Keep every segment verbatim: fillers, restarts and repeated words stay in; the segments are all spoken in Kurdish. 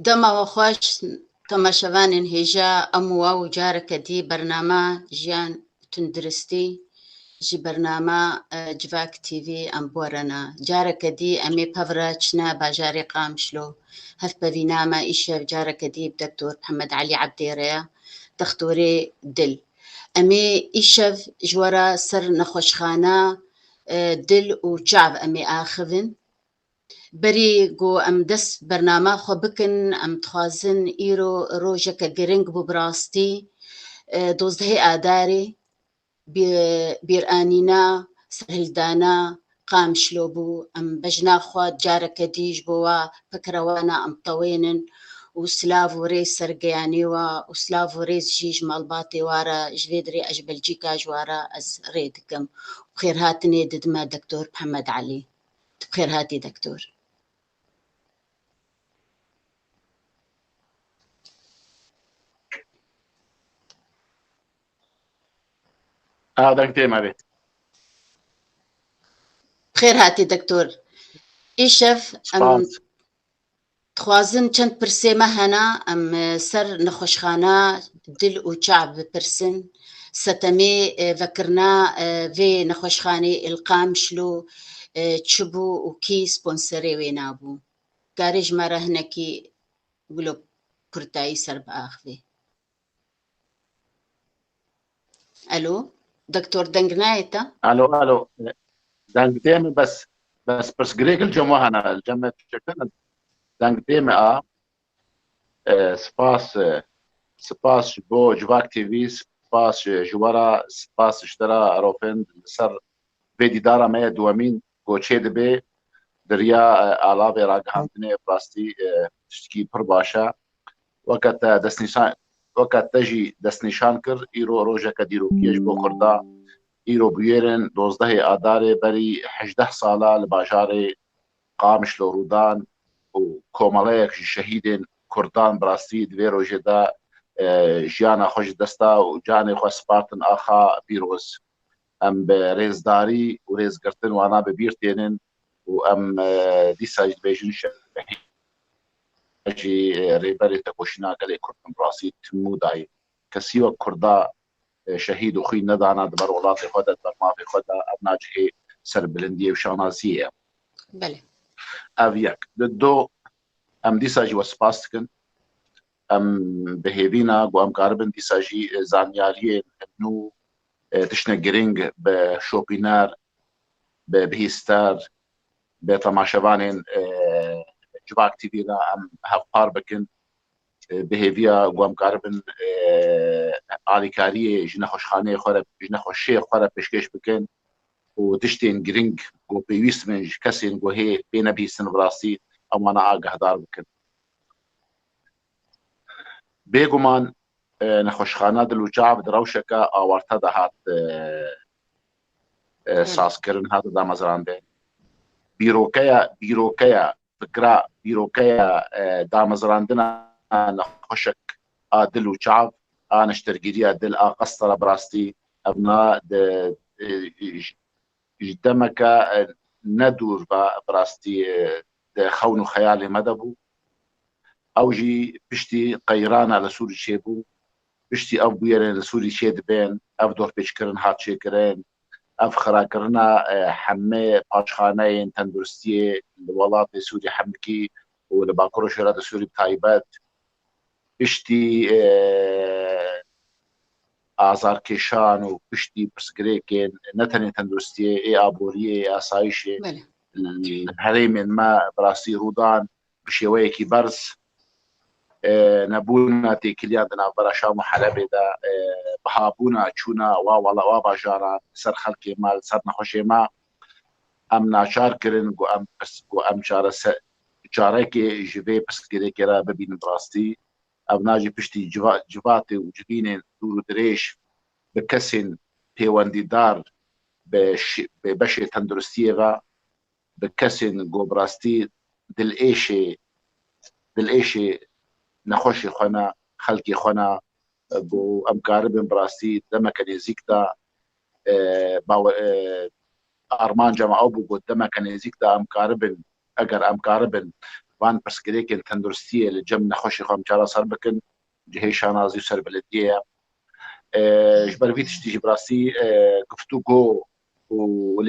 Dema we xweş, temaşevanên hêja, em û we û careke dî bernama Jiyan Tunduristî ji bernama, e, Civak T V em bi we re ne. Careke dî em ê pevre çine bajarê Qamişlo. Hevpevîna me îşev careke dî bi Doktor Mihemed Elî Ebdê re ye, dextorê dil. Em ê îşev ji we re ser nexweşxana, e, dil û çav em ê axivin. Berî ku em dest bernama xwe bikin, em dixwazin îro rojeke giring bû bi rastî, e, dozdehê Adarê, bî-, bîranîna, serhildana Qamişlo bû. Em bejna xwe careke dî ji bo wa fikra wana em tewênin û silav û rêz ser giyanê wa û silav û rêz jî ji malbatê wa re, ji vê dirê ez ji Belçîka ji wa re ez rê dikim. Bi xêrhatinê didime Doktor Mihemed Elî. Tu bi xêr hatî, doktor. A, deng tê me bê. Bi xêr hatî, doktor. Îşev em Spas. dixwazin çend pirsê me hene, em, e, ser nexweşxana dil û çav bipirsin. Setemê, e, vekirina, e, vê nexweşxanê li Qamişlo, e, çi bû û kî sponserê wê nabû? Karê ji me re hinekî wilo kurtayî ser biaxivê. Alo, doktor, deng nayê te? Alo, alo. Deng tê min, bes, bes pirsgirêk li cem we hene, li cem me çetin. Deng tê min a. E, spas, e, spas ji bo Civak T V, spas ji, ji we re, spas ji te re, Erofên, li ser vê dîdara me ye duwemîn ku çê dibe, di riya, e, alavê ragihandinê, bi rastî, e, tiştekî pir baş e. Weke te destnîşan, weke te jî destnîşan kir, îro rojeke dîrokî ye ji bo Kurda. Îro bûyerên dozdehê Adarê berî hejdeh sala li bajarê Qamişlo rûdan û komeleyek ji şehîdên Kurdan bi rastî di vê rojê de, e, jiyana xwe ji dest da û canê xwe spartin axa pîroz. Em bi rêzdarî û rêzgirtin wana bi bîr tênin û em, e, dîsa jî dibêjin şehîd jî, e, rêberê tekoşîna gelê Kurd in, bi rastî tim û dayî. Kesî wek Kurda, e, şehîd û xwîn nedana di ber welatê xwe de, di ber mafê xwe de, ev nacihê serbilindiyê û şanaziyê ye. Belê. Ev yek. Di do, em dîsa jî we spas dikin. Em bi hêvî ne ku em karibin dîsa jî, e, zanyariyên nû, e, tiştine girîng bi şopîner, bi bihîster, bi temaşevanên, e, Civak T V re em hevpar bikin. E, bi hêviya ku em karibin, e, alîkariyê ji nexweşxaneyê xwe re, ji nexweşiyê xwe re pêşkêş bikin û tiştên girîng ku pêwîst bin ji kesên ku hê pê nebihîstin bi rastî em wana agahdar bikin. Bêguman, e, nexweşxana Dil û Çav di rewşeke awarte de hat, e, e, Hı. sazkirin, hat damezrandin. Bîrokeya, bîrokeya, fikra, bîrokeya, e, damezrandina nexweşek a dil û çav, a neştergiriya dil, a qestera bi rastî, ev na di, e, ji demeke, e, ne dûr ve bi rastî, e, di xewn û xeyalê me de bû. Ew jî piştî qeyrana li Sûrî çêbû. Piştî ev bûyerên li Sûrî çêdibên, ev dorpêçkirin hat çêkirin, ev xirakirina, e, hemê paşxaneyên tenduristiyê li welatê Sûrî hemikî û li Bakur û Şêrata Sûrî bi taybet, piştî, e, azarkêşan û piştî pirsgirêkên ne tenê tenduristiyê, ê aboriyê, ê asayişê, Belê. li herêmên me bi rastî rûdan bi şêweyekî berz, e, nebûna têkiliyan di navbera Şam û Helebê de, e, bihabûna çûna wa wela-, wa bajaran li ser xelkê me, li ser nexweşê me, em naçar kirin ku em pirs-, ku em çarese-, çarekê ji vê pirsgirêkê re bibînin bi rastî. Ev na jî piştî civa-, civatê û civînên dûr û dirêj bi kesên pêwendîdar bi şi-, bi beşê tenduristiyê ve, bi kesên ku bi rastî dilêşê, dilêşê nexweşê xwe ne, xelkê xwe ne, ku em karibin bi rastî demeke nêzîk de, e, bawe-, e, armanca me ew bû ku demeke nêzîk de em karibin, eger em karibin van pirsgirêkên tenduristiyê li cem nexweşê xwe em çareser bikin, cihê şanazî û serbilindiyê ye. E, ji ber vî tiştî jî bi rastî, e, guftûgo û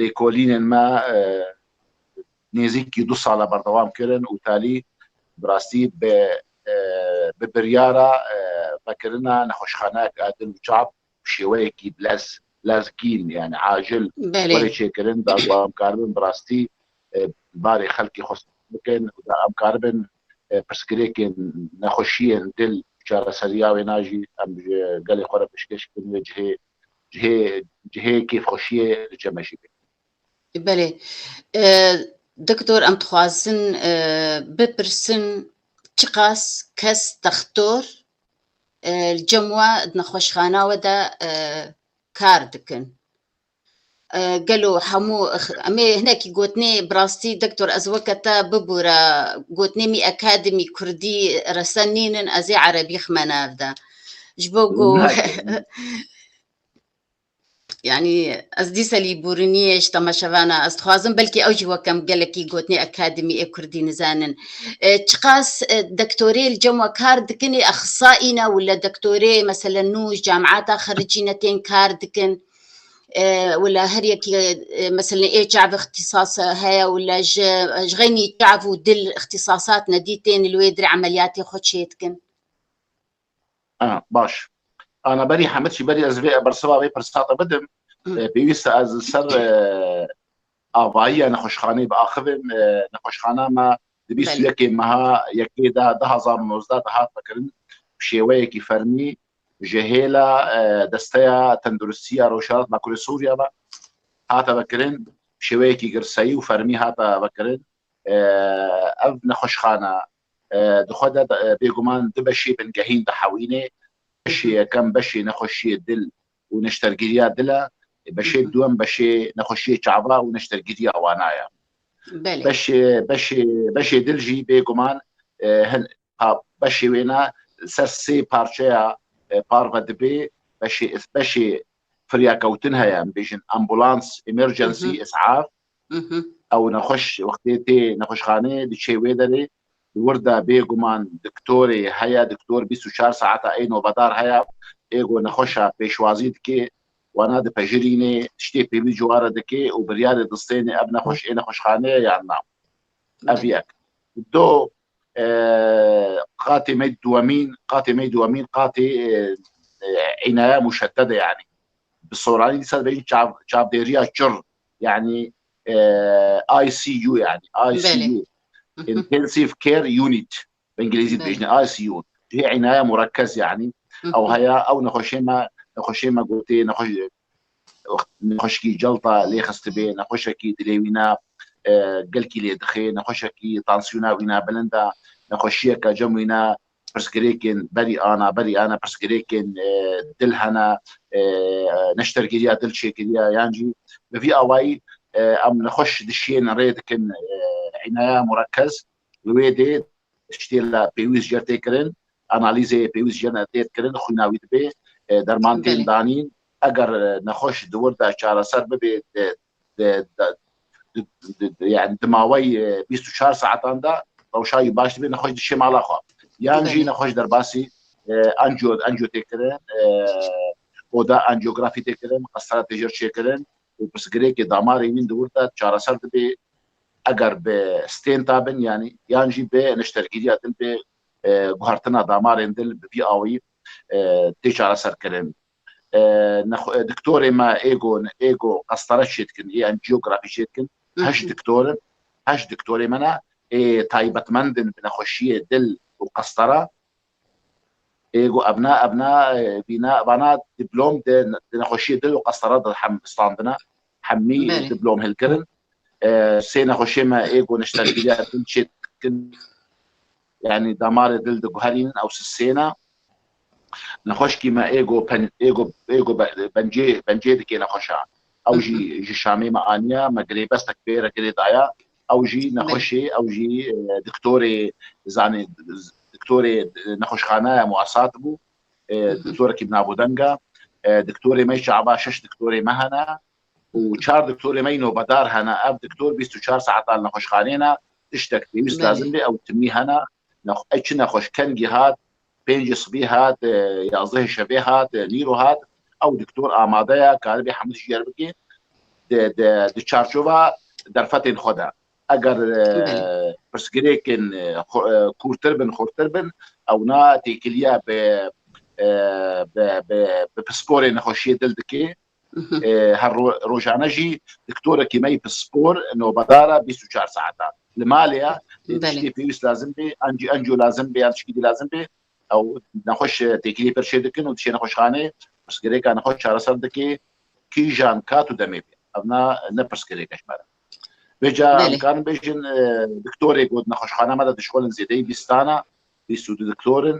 lêkolînên me, e, nêzîkî du sala berdewam kirin û talî bi rastî bi, e, bi biryara, e, vekirina nexweşxaneyek a dil û çav bi şêweyekî bi lez, lezgîn, yani acil Belê. werê çêkirin, da ku em karibin bi rastî, e, barê xelkê xwe bikin û da em karibin, e, pirsgirêkên nexweşiyên dil çareseriya wêna jî em ji gelê xwe re pêşkêş bikin wê cihê, cihê, cihê kêfxweşiyê li cem me jî bê. Belê. E, Doktor, em dixwazin, e, bipirsin çiqas kes textor, e, li cem we di nexweşxana we de, e, kar dikin. E, gelo hemû ix-, em ê hinekî gotinê bi rastî, Doktor, ez weke te bibûre, gotinê mî akademî kurdî resen nînin, ez ê erebî xime nav de. Ji bo ku Nake. Yani ez dîsa lî bûriniyê ji temaşevana, ez dixwazim belkî ew jî wek em gelekî gotinê akademî ê kurdî nizanin. E, çiqas, e, dektorê li cem we kar dikin ê exisayî ne wila dektorê meselen nû ji camiata xericîne tên kar dikin. E, wila her yekî, e, meselen ê çav ixtîsas heye wila ji, ji xeynî çav û dil ixtîsasat nedî tên li wê dirê emeliyatê xwe çê dikin. Ah, baş. Ana berî Hemid jî berî ez vê bersiva vê pirsa te bidim. Hı. E, pêwîst e ez li ser, e, avahiya nexweşxaneyê biaxivim. E, nexweşxana me di bîst û yekê Belê. meha yekê de du hezar û nozdeh de hat vekirin. Bi şêweyekî fermî ji hêla, e, desteya tenduristiya Rojhilat Bakurê Sûriya ve hate vekirin. Bi şêweyekî girseyî û fermî hate vekirin. E, ev nexweşxane, e, di xwe de, e, bêguman du beşê bingehîn dihewînê. Beşê yekem beşê nexweşiyê dil û neştergiriya dil e. Beşê Hı hı. duwem beşê nexweşiyê çava û neştergiriya wana ye. Belê. Beşê, beşê, beşê dil jî bêguman, e, hin, pa-, beşê wêne ser sê parçeya, e, parve dibe. Beşê, beşê firyakewtin heye, em bêjin ambulans, emergency, Hı hı. isaf. Hı hı. Ew nexweş wextê tê nexweşxaneyê diçê wê derê, li wir de bêguman diktorê heye, diktor bîst û çar saeta ê nobedar heye, ê ku nexweşa pêşwazî dike, wana dipejirînê, tiştê pêwîst ji wan re dike û biryarê distêne ev nexweş ê nexweşxaneyê yan na. Ev Belê. yek. Do, e, qatê me duwemîn, qatê me duwemîn, qatê, e, e, înaye muşeddede yani. Bi soranî dîsa dibêjin çav-, çavdêriya çir, yani, e, I C U yani, Belê. I C U. Hı hı. Intensive Care Unit. Bi îngilîzî Belê. dibêjin I C U. Cihê înaye murekkez yani. Hı Ew hı. heye, ew nexweşê me, nexweşê me gotê, nexweş-, nexweşkî celta lê xistibê, nexweşekî dilê wî ne, e, gelkî lê dixê, nexweşekî tansiyona wî ne bilind e, nexweşiyeke cem wî ne, pirsgirêkên berî ana, berî ana pirsgirêkên, e, dil hene, e, neştergiriya dil çêkiriya, yan jî bi vî awayî, e, em nexweş dişiyên rê dikin, e, înaya murekkez, li wê dê tiştê le pêwîst jê tê kirin, analîzê pêwîst jê tê kirin, xwîna wî dibe, e, derman tên Belê. danîn. Eger, e, nexweş di wir de çareser bibe, e, di, di, di, di, di, yani di mawey, e, bîst û çar saetan de rewşa wî baş dibe, nexweş dişê mala xwe. Yan jî Belê. nexweş derbasî, e, anjiyo, anjiyo tê kirin, e, oda anjiyografî tê kirin, qestara tê jê çêkirin û pirsgirêkê damarê wîn di wir de çareser dibe, eger bi stenta bin, yani yan jî bi neştergiriya dil, bi, e, guhertina damarên dil bi vî awî, e, tê çareser kirin. E, nexwe-, e, doktorê me ê go, ê go qestara çêdikin, ê anjiyografî çêdikin. Hı hı. Heşt doktor in, heşt doktorê me ne, ê taybetmend in bi nexweşiyê dil û qestara. Ê go evna, evna, e, vîna, vana diplom di, di nexweşiyê dil û qestara de hem standine, hemî Belê. diplom hilkirin. E, sê nexweşê me ê go neştergiriya dil çêdikin, yani damarê dil diguherînin, ew sisêna. Nexweşkî me ê go pen-, ê go, ê go be-, bencê, bencê dike nexweşa. Ew jî Hı hı. ji Şamê me aniya, me girêbestek pê re girê daya. Ew jî Belê. nexweşê, ew jî, e, diktorê, zanê, diktorê, e, nexweşxanaya muasat bû. E, Hı hı. diktorekî bi navûdeng e. E, diktorê me çava şeş diktorê me hene. û çar doktorê me yî nobedar hene. Ev doktor bîst û çar saetan li nexweşxaneyê ne. tiştek pêwîst lazim bê, ew timî hene. Nex-, ew çi nexweş kengî hat, pêncî sibî hat, e, yazdehê şevê hat, e, nîro hat, ew doktor amade ye, karibê hemû tişt jê re bike. Di, di, di çarçova derfetên xwe de. Eger, e, pirsgirêkên, e, xwe, e, kûrtir bin, xurtir bin, ewna têkiliya bi, e, bi, bi, bi pisporê nexweşiyê dil dike. E, her ro-, rojane jî doktorekî me yî pispor nobedar e bîst û çar saeta. Li malê ye, lê tiştê pêwîst lazim bê, ancî anjiyo lazim bê, yan tişkî dî lazim bê, ew nexweş, e, têkiliyê pir çê dikin û dişê nexweşxanê, pirsgirêka nexweş çareser dike, kîjan kat û demê bê. Ev na, ne pirsgirêk e ji me re. Vêca em karin bêjin, e, doktorê got nexweşxane me de dişxulin zêdeyî bîstan e, bîst û du doktor in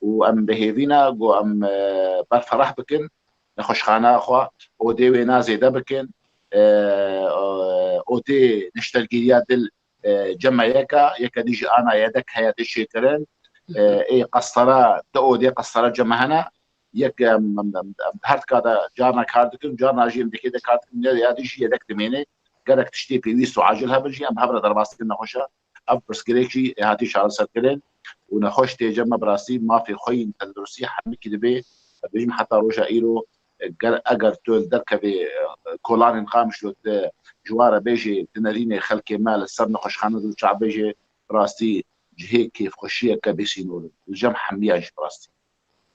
û em bi hêvî ne, got em, e, berfereh bikin, nexweşxaneya xwe, odê wêna zêde bikin, e, e, odê neştergîriya dil, e, cem me yek e, yeke dî jî ana yedek heye tê çêkirin, e, ê qestera, di odê qestera cem me hene, yek, em, em, em, em her tika de carna kar dikin, carna jî em dikê de kar dikin, ya, ya dî jî yedek dimêne, gerek tiştê pêwîst û acil hebin jî em hev re derbas dikin nexweşa. Ev pirsgirêk jî hatiye çareserkirin û nexweş tê cem me bi rastî mafê xwe yên tenduristî hemikî dibe. Ez bêjim heta roja îro, e, ger, eger tu li derkevê, e, kolanên Qamişlo tu ji wan re bêjê, tu nerînê xelkê me li ser nexweşxane dû çav bêjê, bi rastî cihê kêfxweşiyeke bêsînor in. Li cem hemiyan jî bi rastî.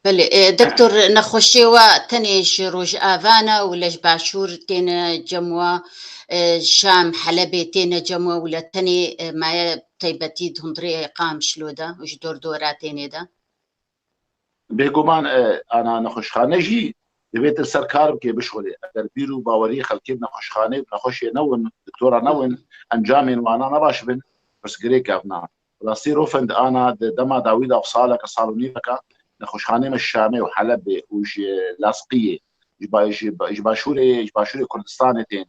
Belê, e, doktor, nexweşiyê we tenê ji Rojava ne û le ji Başûr têne cem we, e, Şam, Helebê têne cem we û le tenê, e, maye taybetî di hundirê Qamişlo de û ji dordora tênê de? Bêguman, e, ana nexweşxane jî divê tu li ser kar bikê, bişuxulê. Eger bîr û baweriyê xelkê bi nexweşxanê, bi nexweşê newin, doktora newin, encamên wana ne baş bin, pirsgirêk ev na. Rastî Rofend ana di dema dawî de ev saleke, sal û nîveke, nexweşxanê me ji Şamê û Helebê û ji Lasqiyê, ji ba-, ji ba-, ji Başûrê, ji Başûrê Kurdistanê tên.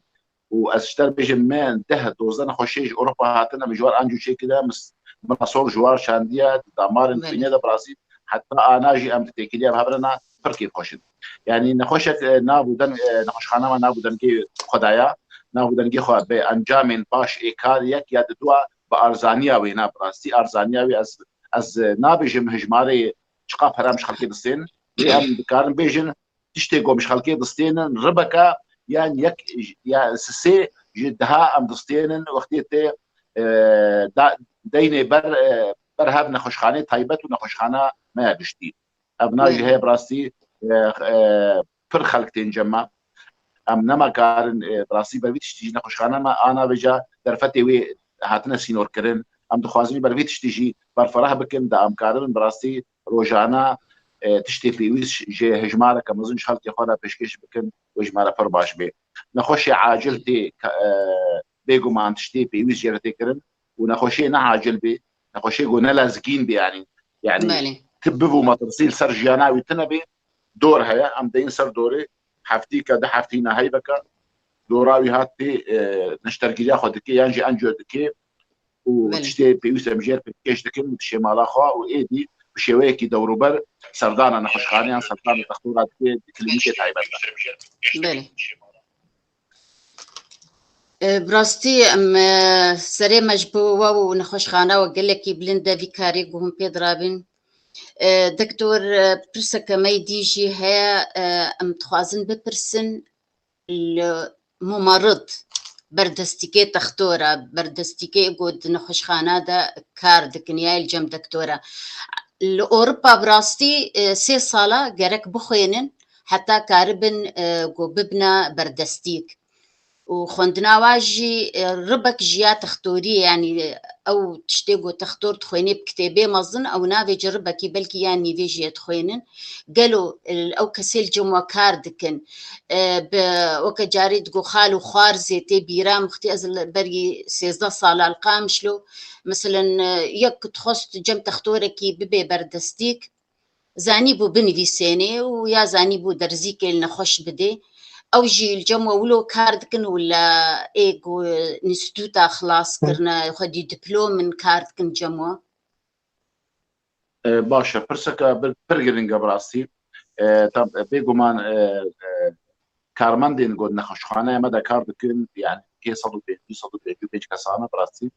Û ez ji te re bêjim, me deh dozdeh nexweşiyê ji Ewropa hatine, min ji wan ancû çêkiriye, min s-, min ra sol ji wan şandiye, di damarên xwînê de bi rastî, heta ana jî em di têkiliyê em hev re ne, pir kêfxweş in. Yanî nexweşek, e, nav û deng, e, nexweşxana me nav û dengê xwe daye, nav û dengê xwe bi encamên baş ê kar yek ya di dua bi arzaniya wê ne, bi rastî arzaniya wê ez, ez, e, nabêjim hijmarê çiqa pere em ji xelkê distên, lê em dikarin bêjin tiştê ku em ji xelkê distênin ribeke yan yek ya sisê ji diha em distênin wextê tê, e, da, deynê ber, e, ber hev nexweşxanê taybet û nexweşxana me ya giştî. Ev na jî heye bi rastî, e, e, pir xelk tên cem me. Em nema karin, e, bi rastî ber vî tiştî jî nexweşxane me ana vêca derfetê wê hatine sînorkirin. Em dixwazin ber vî tiştî jî berfereh bikin, da em karibin bi rastî rojane, e, tiştê pêwîst ji hejmareke mezin ji xelkê xwe re pêşkêş bikin, wê ji me re pir baş bê. Nexweşê acil tê, e, bêguman tiştê pêwîst jê re tê kirin û nexweşê ne acil bê, nexweşê ku ne lezgîn bê, yanî, yanî Belê. Tib û metirsî li ser jiyana wî tune bê, dor heye, em deyên ser dorê, heftîke, du heftî ne heyveke, dora wî hat tê, e, neştergîriya xwe dike, yan jî anjiyo dike û Belê. Tiştê pêwîst em jê re pêşkêş dikin û dişê mala xwe û êdî bi şêweyekî dewrûber serdana nexweşxaneyan, serdana textora dike di klînîkê taybet de. Belê. E, bi rastî em, e, serê me ji bo we û nexweşxana we gelekî bilind e, vî karê ku hûn pê dirabin. E, doktor, e, pirseke me yê dî jî heye, e, em dixwazin bipirsin, li mumerid, berdestîkê textora, berdestîkê ku di nexweşxana de kar dikin ya li cem doktora. Li Ewropa bi rastî, e, sê sala gerek bixwênin heta karibin, e, ku bibine berdestîk. Û xwendina wa jî, e, ribek ji ya textoriyê, yanî, e, ew tiştê ku textor dixwênê bi kitêbê mezin, ew navêce ribekî belkî ya nîvê jî yê dixwênin. Gelo, e, ew kesê li cem we kar dikin, e, bi, weke carê digo xal û xwar zê tê bîra min, xwetî ez li berî sêzdeh sala li Qamişlo, meselen, e, yek dixwest cem textorekî bibe berdestîk, zanîbû binivîsênê û ya zanîbû derzîkê li nexweş bidê. Ew jî li cem we wilo kar dikin wila ê ku înstîtuta xilas kirine, xwedî diplom in kar dikin cem we? E, baş e, pirseke bir, pir giring e bi rastî. E, tam, e, bêguman, e, e, karmendên ku nexweşxaneya me de kar dikin, yani kê sed û pêncî, sed û pêncî û pênc kesane bi rastî.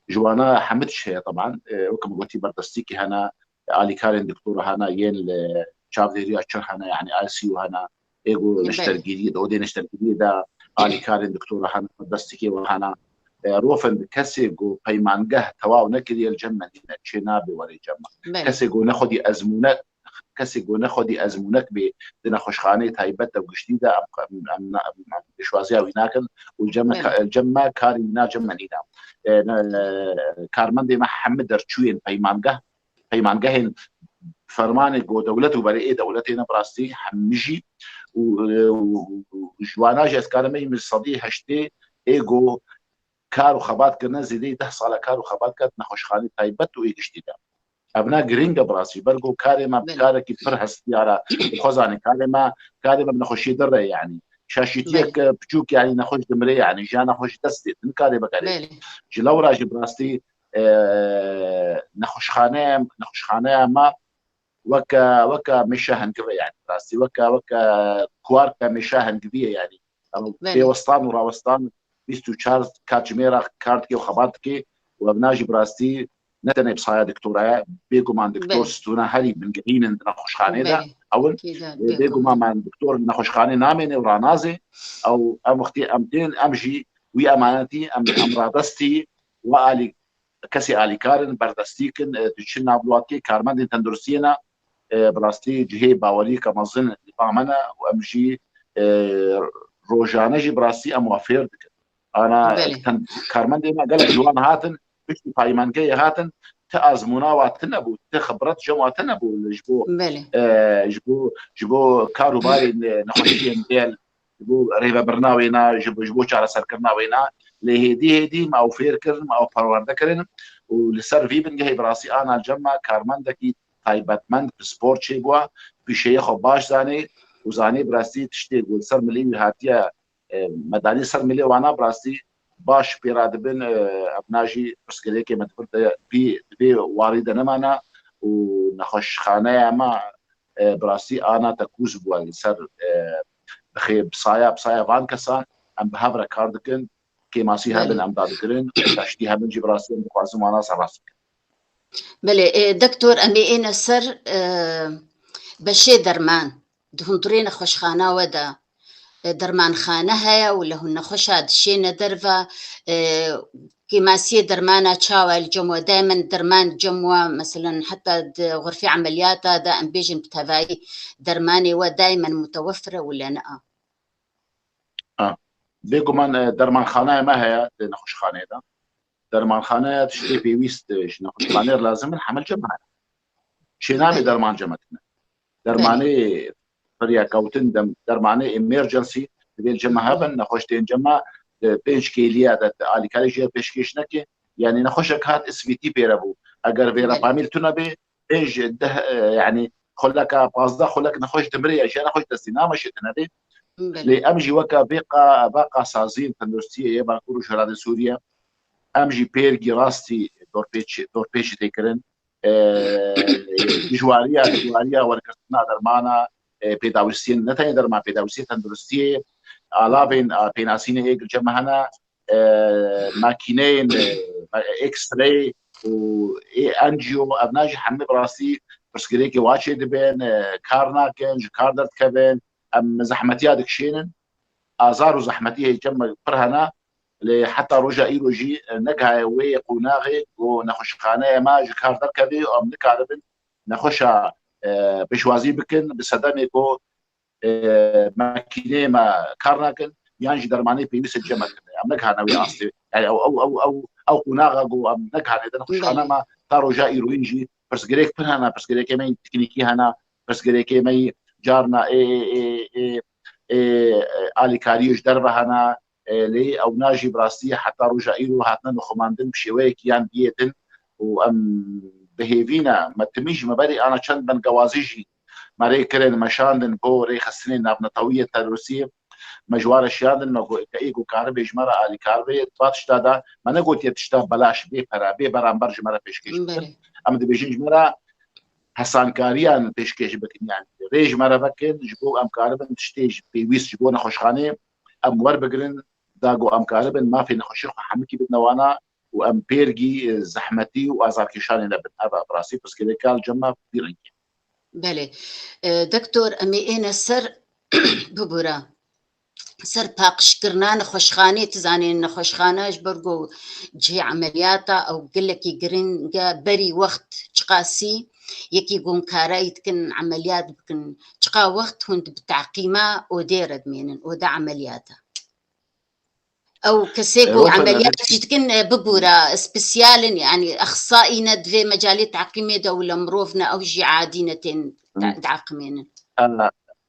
Ji wana hemû tişt heye teban. E, wek min gotî berdestîkî hene, alîkarên doktora hene, yên li çavdêriya çir hene, yanî I C U hene, ê ku neştergirî, di odê neştergiriyê de alîkarên doktora hene, berdestîkê we hene. E, rofin kesê ku peymangeh tewaw nekiriye li cem me nîne, çê nabe were cem me. Kesê ku ne xwedî ezmûne kesê ku ne xwedî ezmûnek bê di nexweşxaneyê taybet de û giştî de em, em, em, em, em pêşwaziya wî nakin û li cem me Belê. ka-, li cem me karî wî na cem me nîne. E, ne, ne, karmendê me hemî derçûyên peymangeh, peymangehên fermanê ku dewlet û berê ê dewletê ne bi rastî hemî jî û, û, û, û ji wana jî ez karim bêjim sedî heştê ê ku kar û xebat kirine, zêdeyî deh sala kar û xebat ket nexweşxanê taybet û ê giştî de. Ev ne girîng e bi rastî. Ber ku karê me Belê. karekî pir hestiyar e. Xwe zanî karê me, karê me bi nexweşiyê derre yanî. Şaşîtiyek Belê. e, piçûk yanî nexweş dimire yanî. Jiya nexweş destê, tu nikarê bikerê. Belê. Ji lewra jî bi rastî, e, nexweşxane, nexweşxaneya me weke, weke mêşa hingivê yanî. Bi rastî weke, weke kuwarka mêşa hingivî ye yanî. Belê. Pêwestan û rawestan bîst û çar katjimêra kar dike û xebat dike û ev na jî bi rastî ne tenê bi saya doktora ye, bêguman doktor Belê. stûna herî bingehîn in di nexweşxanê de. Belê. Ew in, Kêja, e, bêguman. bêguman me doktor li nexweşxanê namêne û ranazê. Ew, em wextê em tên, em jî wî emanetî, em, em radestî we alî, kesê alîkar in, berdestîk in, e, diçin nav welatiyê, karmendên tenduristiyê ne, e, bi rastî cihê baweriyeke mezin li ba me ne û em jî, e, rojane jî bi rastî em wa fêr dikin. Ana Belê. ten-, karmendê me gelek ji wan hatin, piştî paymengeyê hatin, ti azmûna wa tune bû, ti xibret cem wa tune bû li ji bo, Belê. e, ji bo, ji bo kar û barên, e, nexweşiyên gel, ji bo rêvebirina wêna, ji bo, ji bo çareserkirina wêna. Lê hêdî hêdî me ew fêr kirin, me ew perwerde kirin û li ser vî bingehê bi rastî ana cem me karmendekî taybetmend, pispor çêbûwa, pîşeyê xwe baş zanê û zanê bi rastî tiştê ku li ser milê wî hatiye, e, me danî ser milê wana bi rastî baş pê re dibin, e, ev na jî pirsgirêkê me dibir de bî, di vê warî de nemana û nexweşxaneya me, e, bi rastî ana tekûz bû li ser, e, bi xê-, bi saya, bi saya van kesan em bi hev re kar dikin, kêmasî Belê. hebin em dadigirin, taştî hebin jî bi rastî em dixwazin wana serrast bikin. Belê, e, doktor, em ê êne ser, e, beşê derman. Di hundirê nexweşxana we de, e, dermanxane heye û li hûn nexweşa dişêne derve, e, kêmasiyê dermana çawa li cem we? Daymen derman cem we, meselen, heta di xurfê emeliyata de, em bêjin bi tevayî dermanê we daymen mutewefir e wile ne? A. A. Bêguman, e, dermanxaneya me heye di nexweşxaneyê de. Dermanxaneya tiştê pêwîst, e, ji nexweşxaneyê re lazim in, hemil cem me hene. Çênamê Belê. derman cem me tune. Dermanê firyakewtin, dem-, dermanê emergency divê li cem me Belê. hebin, nexweş tên cem me, e, pênc kêliya de alîkarê jê pêşkêş neke. Yanî nexweşek hat S V T pê re bû. Eger Belê. verapamîl tune bê, pênc, deh, e, yanî xuleka pazdeh xulek nexweş dimire ya, jiya nexweş destî nameşe tune bê. Belê. Lê em jî weke vê qa-, veqa saziyên tenduristiyê yê Bakur û Şeradê Sûriye, em jî pêrgî rastî dorpêç-, dorpêçî tê kirin. E, dijwariya, dijwariya wergirtina dermana, e, pêdawîstiyên, ne tenê derman, pêdawîstiyê tenduristiyê, alavên, a, pênasînê ê gilce me hene, e, makîneyên, e, X-ray û ê angio, ev na jî hemî bi rastî pirsgirêkê wa çêdibin, e, kar nakin, ji kar derdikevin, em zehmetiya dikişênin. Azar û zehmetî hê cem me pir hene, lê heta roja îro jî, e, negihaye wê qonaxê ku nexweşxaneya me ji kar derkeve û em nikaribin nexweşa, e, pêşwazî bikin, bi sedemê ku, e, makîneyê me kar nakin, yan jî dermanê pêwîst cem me kirine. Em negihane wê astê. Yani ew, ew, ew, ew, ew qonaxa ku em negihane di nexweşxane Belê. me ta roja îroyîn jî pirsgirêk pir hene, pirsgirêkê me yên teknîkî hene, pirsgirêkê me yî carna ê, ê, ê, ê, ê, alîkariyê ji derve hene, e, lê ew na jî bi rastî heta roja îro hatine nixumandin bi şêweyekî yan biyê din û em bi hêvî ne, me timî jî me berî ana çend bengewazî jî me rê kirin, meşandin bo rêxistinên navnetewî yê terorîstiyê, me ji wan re şiyandin, me got, ê ku karibê ji me re alîkar bê, di va tişta de me negotiye tişta belaş, bê pere, bê beramber ji me re pêşkêş bikin. Belê. Em dibêjin ji me re hesankariyan pêşkêş bikin, yani rê ji me re vekin, ji bo em karibin tiştê ji pêwîst ji bo nexweşxanê em werbigirin, da ku em karibin mafê nexweşiyê xwe hemikî bidine wana û û em pêrgî, e, zehmetî û azarkêşanê nebin. Ev e bi rastî pirsgirêka li cem me vî rengî. Belê. E, Doktor, em ê êne ser bibûra. Ser paqijkirina nexweşxanê, tu zanî nexweşxane ji ber ku cihê emeliyata ew gelekî giring e, berî wext çiqasî yekî gonkarayî dikin emeliyat bikin, çiqa wext hûn bi teqîma odê re dimênin, oda emeliyata? Ew kesê ku emeliyat jî dikin, e, bibûra, spesiyal in, yanî exsaî ne di vê mecalê teqîmê de û li mirov ne, ew jî adî ne tên te-, teqîmênin.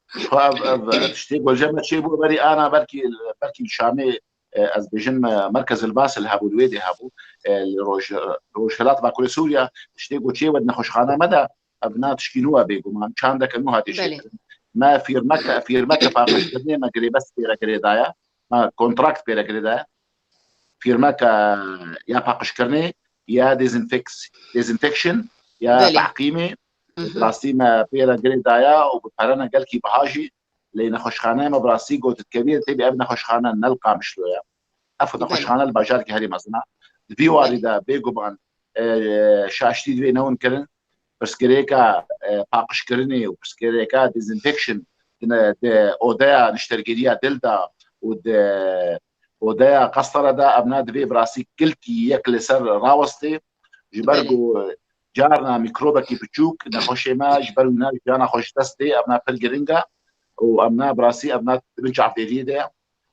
Xwe ev, ev, ev tiştê ku li cem me çêbû, berî ana belkî, belkî li Şamê, e, ez bêjim, e, Merkez el Basil hebû, li wê dê hebû, e, li roj-, rojhilat Bakurê Sûriya, tiştê ku çêwe di nexweşxana me de, ev na tişkî nû e bêguman, çandeke nû hatiye çêkirin. Me fîrmeke, fîrmeke paqijkirinê me girêbest pê re girêdaye, me kontrakt pê re girêdaye. Fîrmeke ya paqijkirinê, ya dezinfeks-, dezinfection, ya teqîmê, Bi rastî me pê re girê daye û bi perene gelkî biha jî, lê nexweşxaneya me bi rastî got dikevî tê bî ev nexweşxane ne li Qamişlo ye. Ev nexweşxane li bajarekî herî mezin e. Di vî warî de bêguman, e, şaştî divê newin kirin. Pirsgirêka, e, paqijkirinê û pirsgirêka disinfection di ne-, di odeya niştergeriya dil de û di odeya qestera de ev ne divê bi rastî gilkî yek li ser rawestê. Ji ber ku carna mîkrobekî biçûk nexweşê me ji ber wîna jiyana xwe ji dest tê, ev ne pir giring e û em ne bi rastî ev ne di bin çavdêriyê de ye,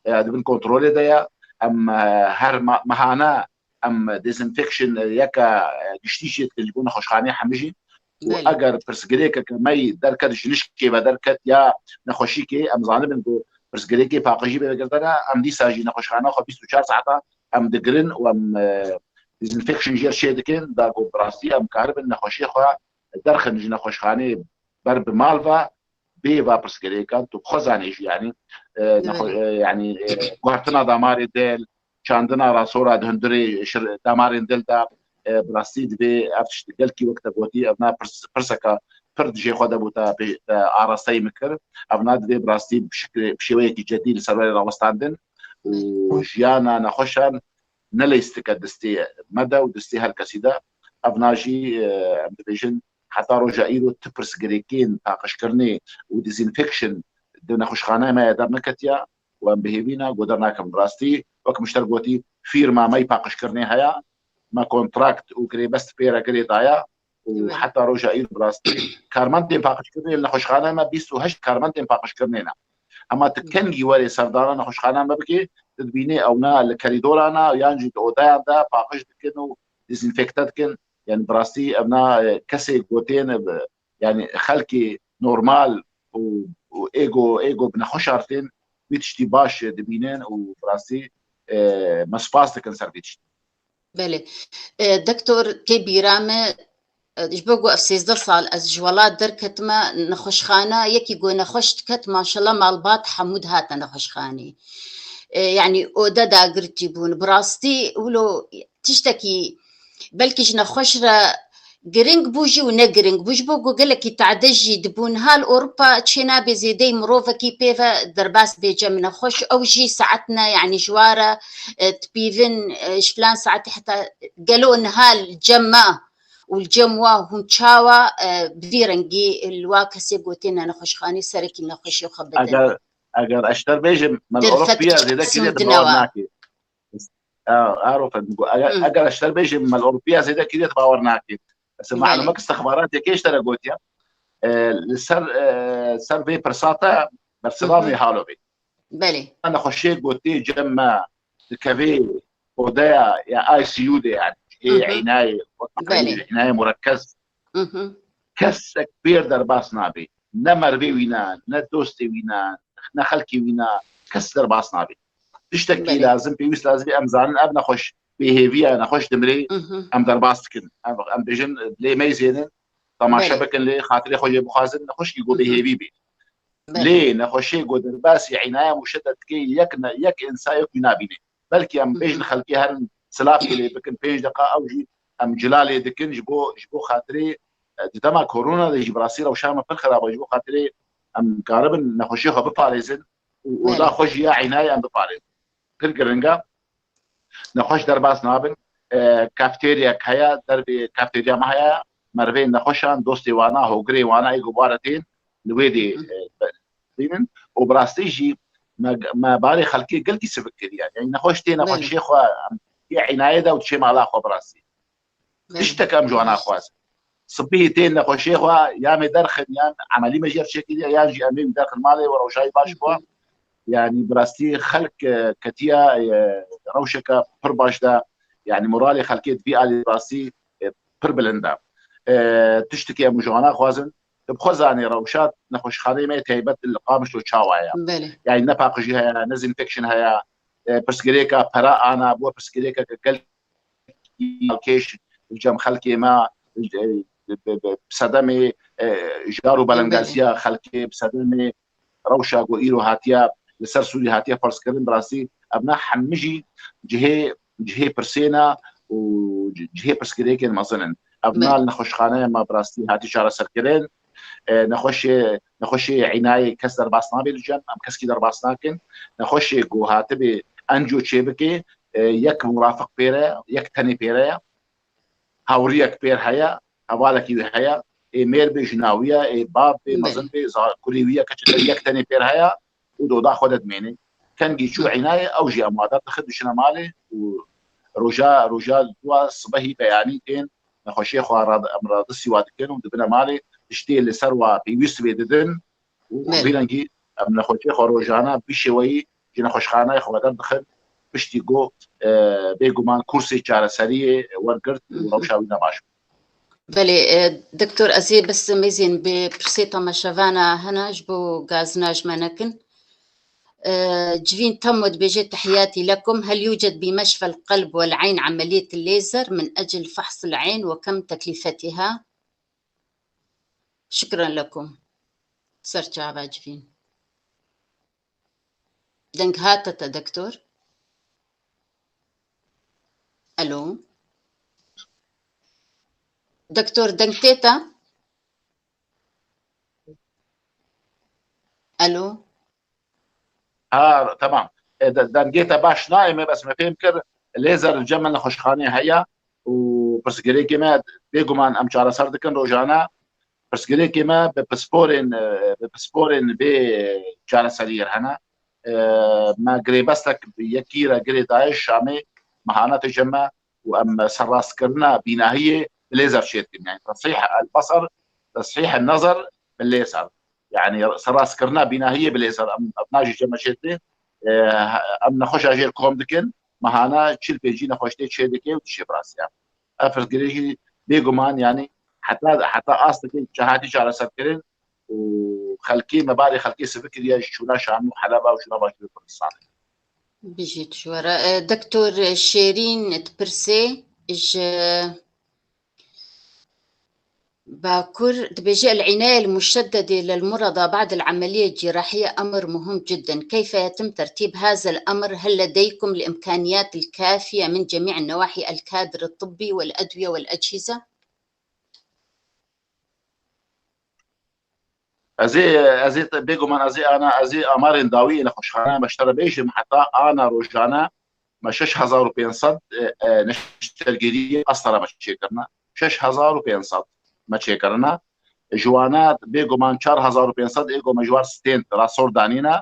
e, di bin kontrolê de ye. Em, e, her ma-, mehane em dezinfection, e, yeke, e, giştî jê dikin ji bo nexweşxaneyê hemî jî. Û eger pirsgirêkeke me yî derket, ji nişkê ve derket ya nexweşîkê, em zanibin ku pirsgirêkê paqijî bê vegirtene, em dîsa jî nexweşxaneya xwe bîst û çar saeta em digirin û em, e, disinfection jê re çê dikin, da ku bi rastî em karibin nexweşiyê xwe derxin ji nexweşxaneyê ber bi mal ve, bê va pirsgirêkan, tu xwe zanê jî, yanî, e, nexwe-, e, yanî, e, guhertina damarê dil, çandina rasora di hundirê şir-, damarên dil de, e, bi rastî divê ev tişt gelkî wek te gotî, ev ne pirs-, pirseka pir di jê xwe de bû te pê-, te arasteyî min kir. Ev ne divê bi rastî bi şiklê, bi şêweyekî cedî li ser werê rawestandin û jiyana nexweşan ne leyst dike destê me de û destê her kesî de. Ev ne jî, e, em dibêjin heta roja îro ti pirsgirêkên paqijkirinê û disinfection di nexweşxaneya me ye derneketiye û em bi hêvî ne ku dernakin. Bi rastî, wek min ji te re gotî, fîrma me yî paqijkirinê heye, me kontrakt û girêbest pê re girê daye û heta roja îro bi rastî karmendên paqijkirinê li nexweşxaneya me bîst û heşt karmendên paqijkirinê ne. Hema tu kengî werê serdana nexweşxaneya me bikî, tu dibînî ew ne li kerîdoran e yan jî di odeyan de paqij dikin û dezinfekte dikin. Yani bi rastî ev ne, e, kesê gotên, e, yani xelkê normal û, û êgo, êgo bi nexweşan tên wî tiştî baş dibînin û bi rastî, e, me spas dikin ser vî tiştî. Belê. E, Doktor, tê bîra me, e, ji bo ku ev sêzdeh sal ez ji welat derketime, nexweşxane, yekî ku nexweş diket, maşallah, malbat hemû dihate nexweşxanê. E, yani ode dagirtî bûn. Bi rastî wilo tiştekî belkî ji nexweş re giring bû jî û ne giring bû. Ji bo ku gelekî tade jî dibûn. Niha li Ewropa çê nabe zêdeyî mirovekî pê ve derbas bê cem nexweş. Ew jî saet ne, yani ji wa re, e, dipîvin, e, ji filan saetê heta gelo niha li cem me û li cem wa hûn çawa, e, bi vî rengî li wa kesê gotê ne nexweşxanê serekî nexweşê xwe bidin? Eger, eger ez ji te re bêjim, me li Ewropiya zêde kiriye te bawer nakê. Ew, Arofen, eger, eger ez ji te re bêjim, me li Ewropiya zêde kiriye te bawer nakê. Ez malumek istixbaratê kê ji te re gotiye. E, li ser, e, ser vê pirsa te bersiva vê halo bê. Belê. Nexweşê gotê cem me dikevê odeya ya I C U de, yani, ê înayê, wek înayê murekkez. Kesek pêr derbas nabê. Ne mervê wî ne, ne dostê wî ne, ne xelkê wî ne, kes derbas nabê. Tiştekî lazim, pêwîst lazim, em zanin ev nexweş bêhêvî ye, nexweş dimirê, em derbas dikin. Em, em bêjin, lê meyzênin, temaşe bikin, lê xatirê xwe jê bixwazin, nexweşkî ku bêhêvî bê. Lê nexweşê ku derbasî înaya muşedet dike, yek ne, yek însa yek wî nabîne. Belkî em bêjin xelkê herin silavkê lê bikin, pênc deqa ew jî em cila lê dikin ji bo, ji bo xatirê, e, di dema korona de jî bi rastî rewşa me pir xirab e, ji bo xatirê em karibin nexweşiyê xwe biparêzin û oda xwe jî ya înayê em biparêzin. Pir giring e. Nexweş derbas nabin. e, kafeteryek heye, dervê kafeterya me heye, merivên nexweşan, dostê wana, hogirê wana ê ku bare tên, li wê dê, e, bînin. Û bi rastî jî me, me barê xelkê gelkî sivik kiriye. Yani nexweş tê nexweşê xwe, em yê înaye de û diçê mala xwe bi rastî. Tiştek em ji wan naxwazin. Sibî tên nexweşê xwe ya me derxin, yan emelî me jê re çêkiriye, yan jî em ê derxin malê û rewşayî baş bû. Yani bi rastî xelk, e, ketiye, e, rewşeke pir baş de, yani moralê xelkê di vî alî rastî, e, pir bilind e. E, tiştekî em ji wan naxwazin, bi xwe zanê rewşa nexweşxaneyê me yê taybet li Qamişlo çawa ye. Yani ne paqijî heye, ne dezinfection heye, e, pirsgirêka pera ana bû, pirsgirêka gelkî balkêş li cem xelkê me, e, bi, bi, bi sedemê, e, jar û belengaziya xelkê, bi sedemê rewşa ku îro hatiye li ser Sûrî hatiye ferzkirin, bi rastî evna hemî jî cihê, cihê pirsê ne û ci-, cihê pirsgirêkên mezin in. Evna li nexweşxaneya me bi rastî hatî çareserkirin. E, nexweşê, nexweşê înayê kes derbas nabe li cem, em keskî derbas nakin. Nexweşê ku hatibê enco çêbike, e, yek murafiq pêre, yek tenê pêre ye. Hawriyek pêr heye, hevalekî wê heye. Ê mêr bê, jina wî ye, ê bav bê, mezin bê, za-, kurê wî ye, keçeke yek tenê pêr heye û di oda xwe de dimêne. Kengî çû înayê, ew jî em wa derdixin, diçine malê û roja, roja dua sibehî beyanî tên, nexweşiyê xwe rad-, em radistî wa dikin û dibine malê, tiştê li ser wa pêwîst bê didin û vî rengî em nexweşiyê xwe rojane bi şêweyî ji nexweşxaneyê xwe derdixin, piştî ku, e, bêguman kursê çareseriyê wergirt û rewşa wî ne baş bû. Belê, e, doktor, ez ê bes mêzên bi pirsê temaşevana hene ji bo gazina ji me nekin. E, Civîn Temo dibêje, "Tehiyatî lekum, hel yûced bî meşfel qelb wel eyn emeliyet lêzer min ecil fehs el eyn we kem teklîfetiha?" Şukran lekum. Ser çava Civîn. Deng hate te, doktor? Alo? Doktor, deng tê te? Alo? Ha, tamam. E, de-, dengê te baş nayê me, bes me fêm kir, lêzer li cem me nexweşxanê heye û pirsgirêkê me bêguman em çareser dikin rojane. Pirsgirêkê me bi pisporên, e, bi pisporên vê çareseriyê re hene. E, me girêbestek bi yekî re girê daye Şamê, mehana tê cem me û em serrastkirina bînahiyê bi lêzer çêdikin. Yani tesîh el-basar, tesîh el-nazar bi lêzer. Yani serrastkirina bînahiyê bi lêzer. Em, em najî cem me çêdibê. E, em nexweşa jêr kom dikin. Mehana çil pêncî nexweş tê çêdike û dişê bi rastî. Ev pirsgirêk jî bêguman, yani heta, heta astekê çahatî çareserkirin û xelkê, me barê xelkê sivik kiriye ji çûna Şam û Heleba û çûna Başûrê Kurdistanê. Bijî tu ji we re. E, Doktor Şêrîn dipirsê ji Bakur, dibêje, "العناية المشددة للمرضى بعد العملية الجراحية أمر مهم جدًا. كيف يتم ترتيب هذا الأمر؟ هل لديكم الإمكانيات الكافية من جميع النواحي الكادر الطبي والأدوية والأجهزة؟" Ez ê, ez ê te-, bêguman ez ê ana, ez ê amarên dawî ê nexweşxaneya me ji te re bêjim, heta ana rojane me şeş hezar û pênc sed, e, e, neştergiriyê qestera me çêkirine. Şeş hezar û pênc sed me çêkirine. Ji wana bêguman çar hezar û pênc sed ê ku me ji wan stent, rasor danîne.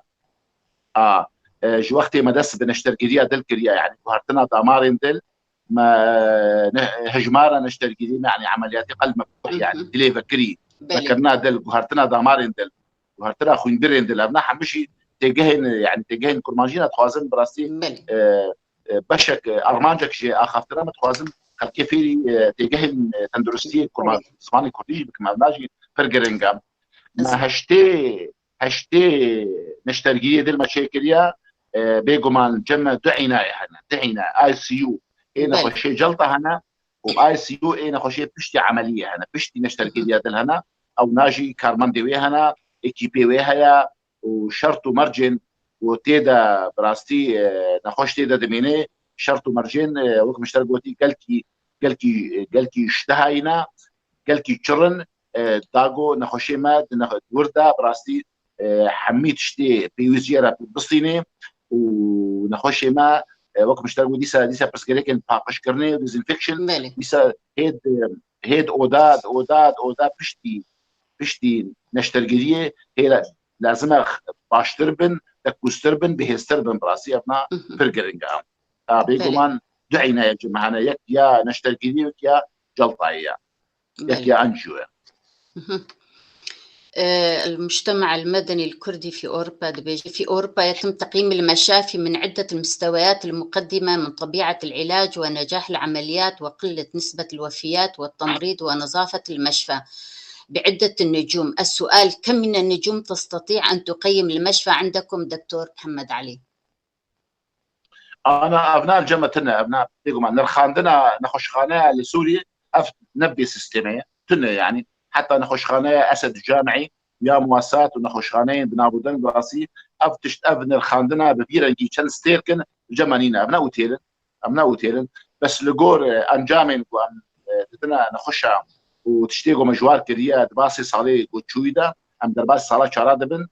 A, e, ji wextê me dest bi neştergiriya dil kiriye, yani guhertina damarên dil, me, ne, hejmara neştergirî me, yani emeliyatê qelb meftuh, yani dilê vekirî, vekirina dil, guhertina damarên dil, guhertina xwînbirên dil, evna hemû jî têgehên, yani têgehên kurmancî ne, dixwazin bi rastî, e, e, beşek, e, armancek ji axaftina me dixwazin xelkê fêrî, e, têgehên, e, tenduristiyê kurma-, zimanê kurdî jî bikim, evna jî pir giring e. Me heştê heştê neştergiriyê dil me çêkiriye, e, bêguman cem me du înayê hene, du îna, I C U, ê nexweşê celta hene û I C U ê nexweşê piştî emeliyê hene, piştî neştergiriya dil hene, ew na jî karmendê wê hene, ekîpê wê heye û şert û mercên ku tê de bi rastî, e, nexweş tê de dimîne, şert û mercên, e, wek min ji te re gotî, gelkî, gelkî, gelkî ştehayî ne, gelkî çir in, e, dago nexweşê me di nex-, wir de bi rastî, e, hemî tiştê pêwîst jê re bistînê û nexweşê me E, wek min ji te got, dîsa, dîsa pirsgirêkên paqijkirinê û disinfection, Belê. dîsa hêd, e, hêd oda, oda, oda piştî, piştî neştergiriyê hê lazim e baştir bin, tekûztir bin, bihêztir bin, bi rastî evna Mhm. pir giring e. A, bêguman du eyna ye cem hene, yek ya neştergiriyê, yek ya celtayê ye. Yek Belê. ya angio ye. Mhm. آه، المجتمع المدني الكردي في أوروبا دبيجي، في أوروبا يتم تقييم المشافي من عدة المستويات المقدمة من طبيعة العلاج ونجاح العمليات وقلة نسبة الوفيات والتمريض ونظافة المشفى بعدة النجوم. السؤال: كم من النجوم تستطيع أن تقيم المشفى عندكم دكتور محمد علي؟ Ana, evna cem me tune, evna bêguman nirxandina nexweşxaneya li Sûriyê ev ne bê sîstemê ye, tune ye, yanî heta nexweşxaneya Esed Camiî ya Muwasat û nexweşxaneyên di nav û deng, bi rastî ev tişt, ev nirxandina bi vî rengî çend stêrk in, li cem me nîne, ev ne otêl in, ev ne otêl in. Bes li gor, e, encamên ku em, e, didine nexweşa û tiştê ku me ji war kiriye di basê salê ku çûyî de, em derbasî sala çara dibin,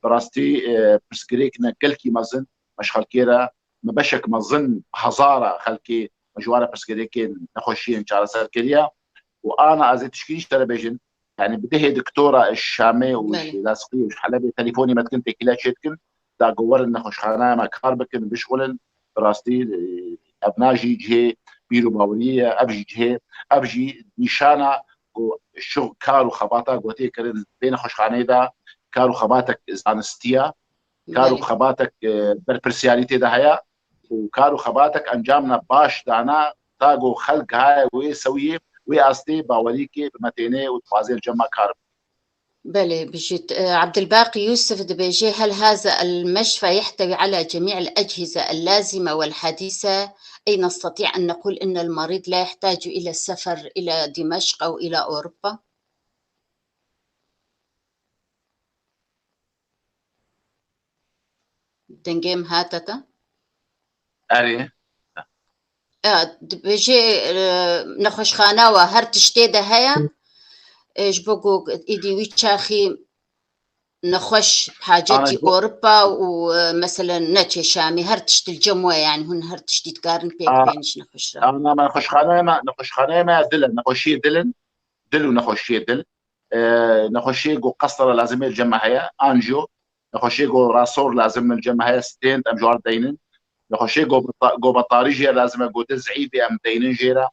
bi rastî, e, pirsgirêk ne gelkî mezin me ji xelkê re, me beşek mezin, hezara xelkê me ji wan re pirsgirêkên nexweşiyên çareser kiriye û ana ez ê tişkî jî te re bêjin, yanî bi dehê doktora ji Şamê û Belê. ji Lasiqiyê û ji Helebê telefonê me dikin, têkîle çê dikin, da ku werin nexweşxaneya me kar bikin, bişxulin, bi rastî, e, ev na jî cihê bîr û baweriyê ye, ev jî cihê, ev jî nîşana ku şux-, kar û xebata ku tê kirin vê nexweşxaneyê de, kar û xebatek zanistî ye, kar û Belê. xebatek, e, berpirsiyarî tê de heye û kar û xebatek encamna baş dana, ta ku xelk haye wê sewiyê, wê astê bawerîkê bi me tênê û dixwazê li cem me kar bikin. بلي، بجد. آه، عبد الباقي يوسف دبيجي: هل هذا المشفى يحتوي على جميع الأجهزة اللازمة والحديثة؟ أي نستطيع أن نقول أن المريض لا يحتاج إلى السفر إلى دمشق أو إلى أوروبا؟ دنگيم هاتتا؟ Erê. آه، دبيجي، آه، نخوشخانة وهر تشتي ده هيا. إيش بقو إيدي ويتشاخي نخوش بحاجتي أنا جو- أوروبا ومثلًا نتشي شامي، هر تشتي الجموة، يعني هن هر تشتي تقارن بيك آه. بينش نخوش را. Ana me nexweşxaneyê me, nexweşxaneyê me dil e, nexweşiyê dil in, dil û nexweşiyê dil. E, nexweşiyê ku qestra lazim ê li cem me heye, angio. Nexweşiyê ku rasor lazim e li cem me heye, stent, em ji wan deynin. Nexweşiyê ku beta-, ku betarî jê lazim e, ku dil zeîf bê, em deynin jê re.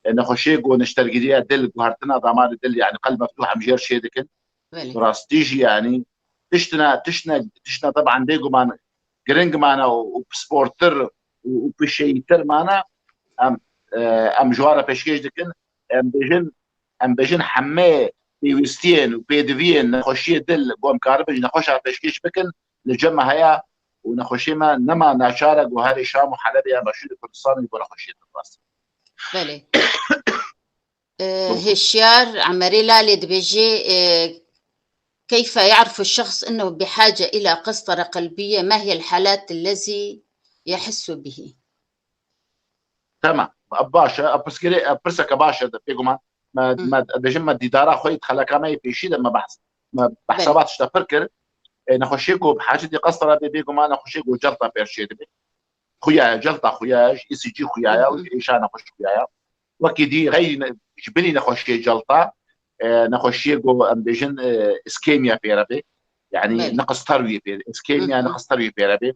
E, nexweşiyê ku neştergiriya dil, guhertina damarê dil, yani qelb meftuh, em jê re çê dikin. بلي. Bi rastî jî, yanî tiştine, tiştine, tiştine teban bêguman giring mane û, û pisportir û, û pişeyîtir mane, em, e, em ji wan re pêşkêş dikin. Em bêjin, em bêjin hemê pêwîstiyên û pêdiviyên nexweşiyê dil ku em karibin ji nexweşa pêşkêş bikin, li cem me heye û nexweşiyê me nema naçar e ku herê Şam û Helebê ya Başûrê Kurdistanê ji bo nexweşiyê dil rast. بلي. آه، هشيار عمري لالي دبيجي، آه، كيف يعرف الشخص أنه بحاجة إلى قسطرة قلبية؟ ما هي الحالات الذي يحس به؟ Tamam. Baş e, pirsgirê, pirseke baş e, bêguman. Me, Hı. me, dibêjim me dîdara xwe yê di xeleka me yê pêşî de me behs, me behsa Belê. va tişta pir kir. E, nexweşiyê ku bi hacetê qestra bê, bêguman nexweşiyê ku celta pêr çê dibe. Xuya ye, celta xuya ye, ji E C G xuya ye û Hı hı. ji êşa nexweş xuya ye. Wekî dî xeyrî ne-, ji bilî nexweşiyê celta, e, nexweşiyê ku em bêjin, e, iskêmiya pêre bê. Yani Belê. niqis terwiyê pêre, iskêmiya Hı hı. niqis terwiyê pêre bê.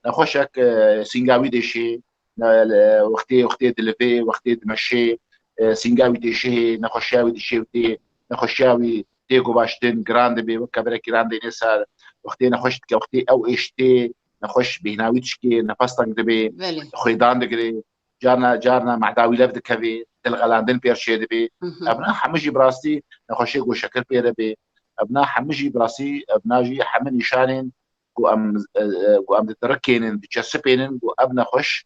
Nexweşek, e, sînga wî dêşê, ne, le, wextê, wextê dilivê, wextê dimeşê, e, sînga wî dêşê, nexweşiya wî dişê wî tê, nexweşiya wî tê ku baştin, giran dibê, wek kevirekî ran dênê ser, wextê nexweş dike, wextê ew êştê, nexweş bêhna wî dişkê, nefes teng dibê, بلي. xwêdan digirê, carna, carna mehda wî lev dikevê, dilxelandin pêr çê dibê. Hı hı. Evna hemû jî bi rastî nexweşê ku şekir pêre bê. Evna hemû jî bi rastî, evna jî hemû nîşanên ku em, e, e, ku em didirikênin, diçesipênin, ku ev nexweş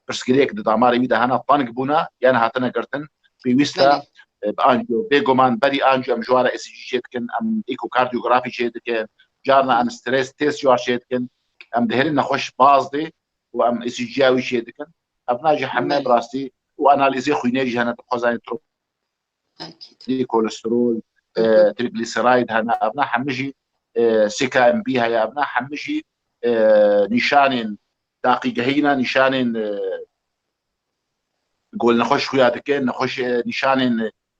pirsgirêk di damarê wî de hene, teng bûne, yan hatine girtin, pêwîst e, Belê. e, bi angio, bêguman berî angio em ji wan re E C G çê dikin, em echokardiyografî çê dikin, carna Hı. em stres test ji wan çê dikin, em diherin nexweş baz dê û em E C G ya wî çê dikin. Evna jî heme Belê. bi rastî û analîzê xwînê jî hene, dixwazanî أكيد. kolesterol, Hı e, hı. triglyceride hene, evna hemû jî, e, C K M B heye, evna hemû jî, e, nîşanên taqîgehîna nîşanên, e, ku li nexweş xuya dike, nexweş, e, nîşanên,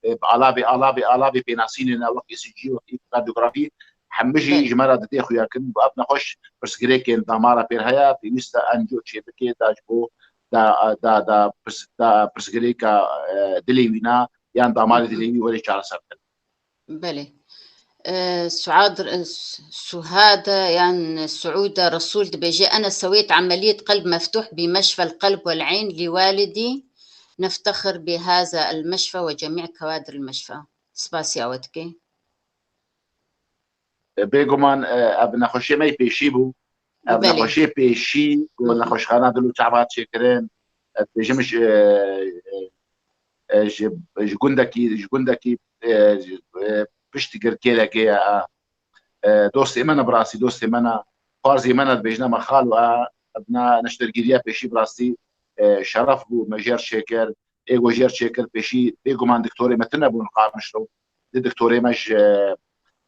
e, bi alavê, alavê, alavê pênasînê ne, wek E C G, wek êkokaryografî, hemû jî Belê. ji me re didê xuya kirin. Ku ev nexweş pirsgirêkên damara pêr heye, pêwîst e anjiyo çêbikê, da ji bo, da, da, da pirs-, da pirsgirêka, e, dilê wîna yan damarê Hı hı. dilê wî were çareser kirin. Belê. E, Suad, e, Su-, Suhade yan Suude Resul dibêje, "Ene sewêt emeliyet qelb meftuh bi meşfel qelb wel eyn li walidî, neftexir bi haza el meşfe ve cemî kewadir el meşfe." Spasiya we dike. Bêguman, e, ev nexweşiyê me yê pêşî bû. Ev Belê. nexweşiyê pêşî ku Hı hı. nexweşxana dil û çav hat çêkirin. Ez dibêjim ji, e, e, ji, ji gundekî, ji gundekî, e, ji, e, pişt girkêlekê ye, e, e, dostê me ne, bi rastî dostê me ne. Xwarzê me ne, dibêjine me xalo, e, ev ne neştergîriya pêşî bi rastî, e, şeref bû, me jêr çêkir. Ê ku jêr çêkir pêşî bêguman diktorê me tune bûn Qamişlo. Di diktorê me ji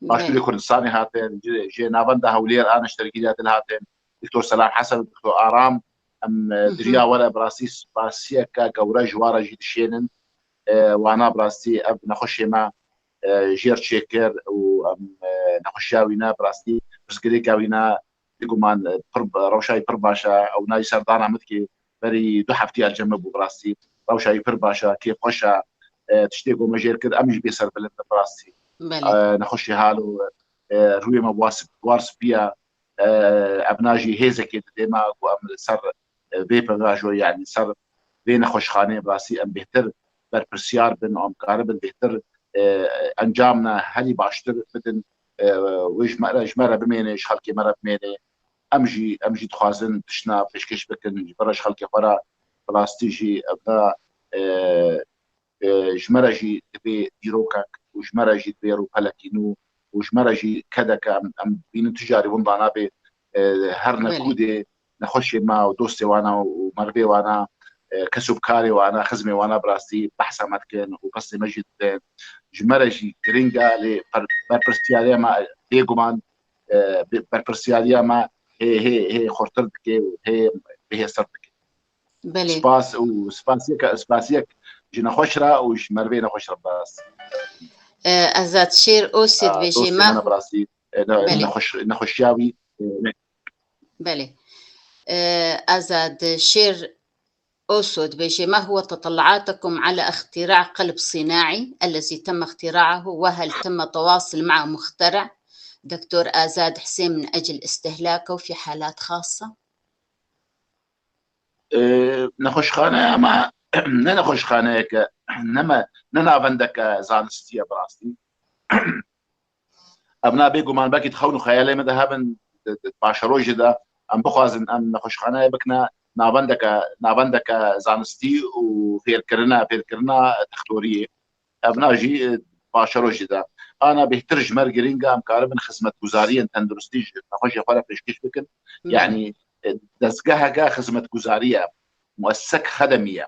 Başûrê Belê. Kurdistanê hatin, ji, ji navenda Hewlêr a neştergîriya dil hatin. Diktor Selam Hesen û Diktor Aram, em, e, Hı hı. diriya we re bi rastî spasiyeke gewre ji we re jî dişênin. E, wana bi rastî ev nexweşê me, e, jêr çêkir û em, e, nexweşiya wî ne bi rastî pirsgirêka wî ne bêguman, e, pir, rewşa wî pir baş e. Ew nayî serdana min dikê berî du heftî ya li cem min bû bi rastî. Rewşa wî pir baş e, kêfxweş e. E, tiştê ku me jêr kir, em jî bê serbilind in bi rastî. Belê. E, nexweşê halo, e, rûyê me war sp-, war spî ye. E, ev na jî hêzekê dide me ku em li ser, e, vê pevajoyê, yanî ser vê nexweşxaneyê bi rastî em bêhtir berpirsiyar bin, em karibin bêhtir, e, encamna herî baştir bidin, e, wê ji me re, ji me re bimêne, ji xelkê me re bimêne. Em jî, em jî dixwazin tiştna pêşkêş bikin, ji vir re ji xelkê xwe re bi rastî jî ev da, e, e, ji me re jî divê dîrokek û ji me re jî divê rûpelekî nû û ji me re jî kedeke em, em dibînin tu carî winda nabe, e, her Belê. nekûdê nexweşê me û dostê wana û merivê wana, e, kes û bikarê wana, xizmê wana bi rastî behsa me dikin û qestê me jî didin. Ji me re jî giring e, lê per-, berpirsiyariya me bêguman, e, be-, berpirsiyariya me hê, hê, hê xurtir dike û hê bihêztir dike. Belê. Spas û spasiyek, spasiyek ji nexweş re û ji merivê nexweş re bi rastî. E, Azad Şêr Osê A, dibêje, dostê me me bi rastî, e, ne-, Belê. nexweş-, nexweşiya wî, e, ne- Belê. E, Azad Şêr Osê dibêje, "ما هو تطلعاتكم على اختراع قلب صناعي الذي تم اختراعه، وهل تم التواصل مع مخترع دكتور آزاد حسين من أجل استهلاكه في حالات خاصة؟" E, nexweşxaneya me ne nexweşxaneyeke, ne me, ne navendeke zanistî ye bi rastî. Em na bêguman belkî di xewn û xeyalê me de hebin, di, di paşerojê de em bixwazin em nexweşxaneyê bikine navendeke, navendeke zanistî û fêrkirina, fêrkirina textoriyê. Ev na jî, e, paşerojê de. Ana bêhtir ji me re girîng e, em karibin xizmetguzariyên tenduristî ji nexweşê xwe re pêşkêş bikin. Belê. Yanî, e, dezgeheke xizmetguzarî ye, muessesek xedemî ye.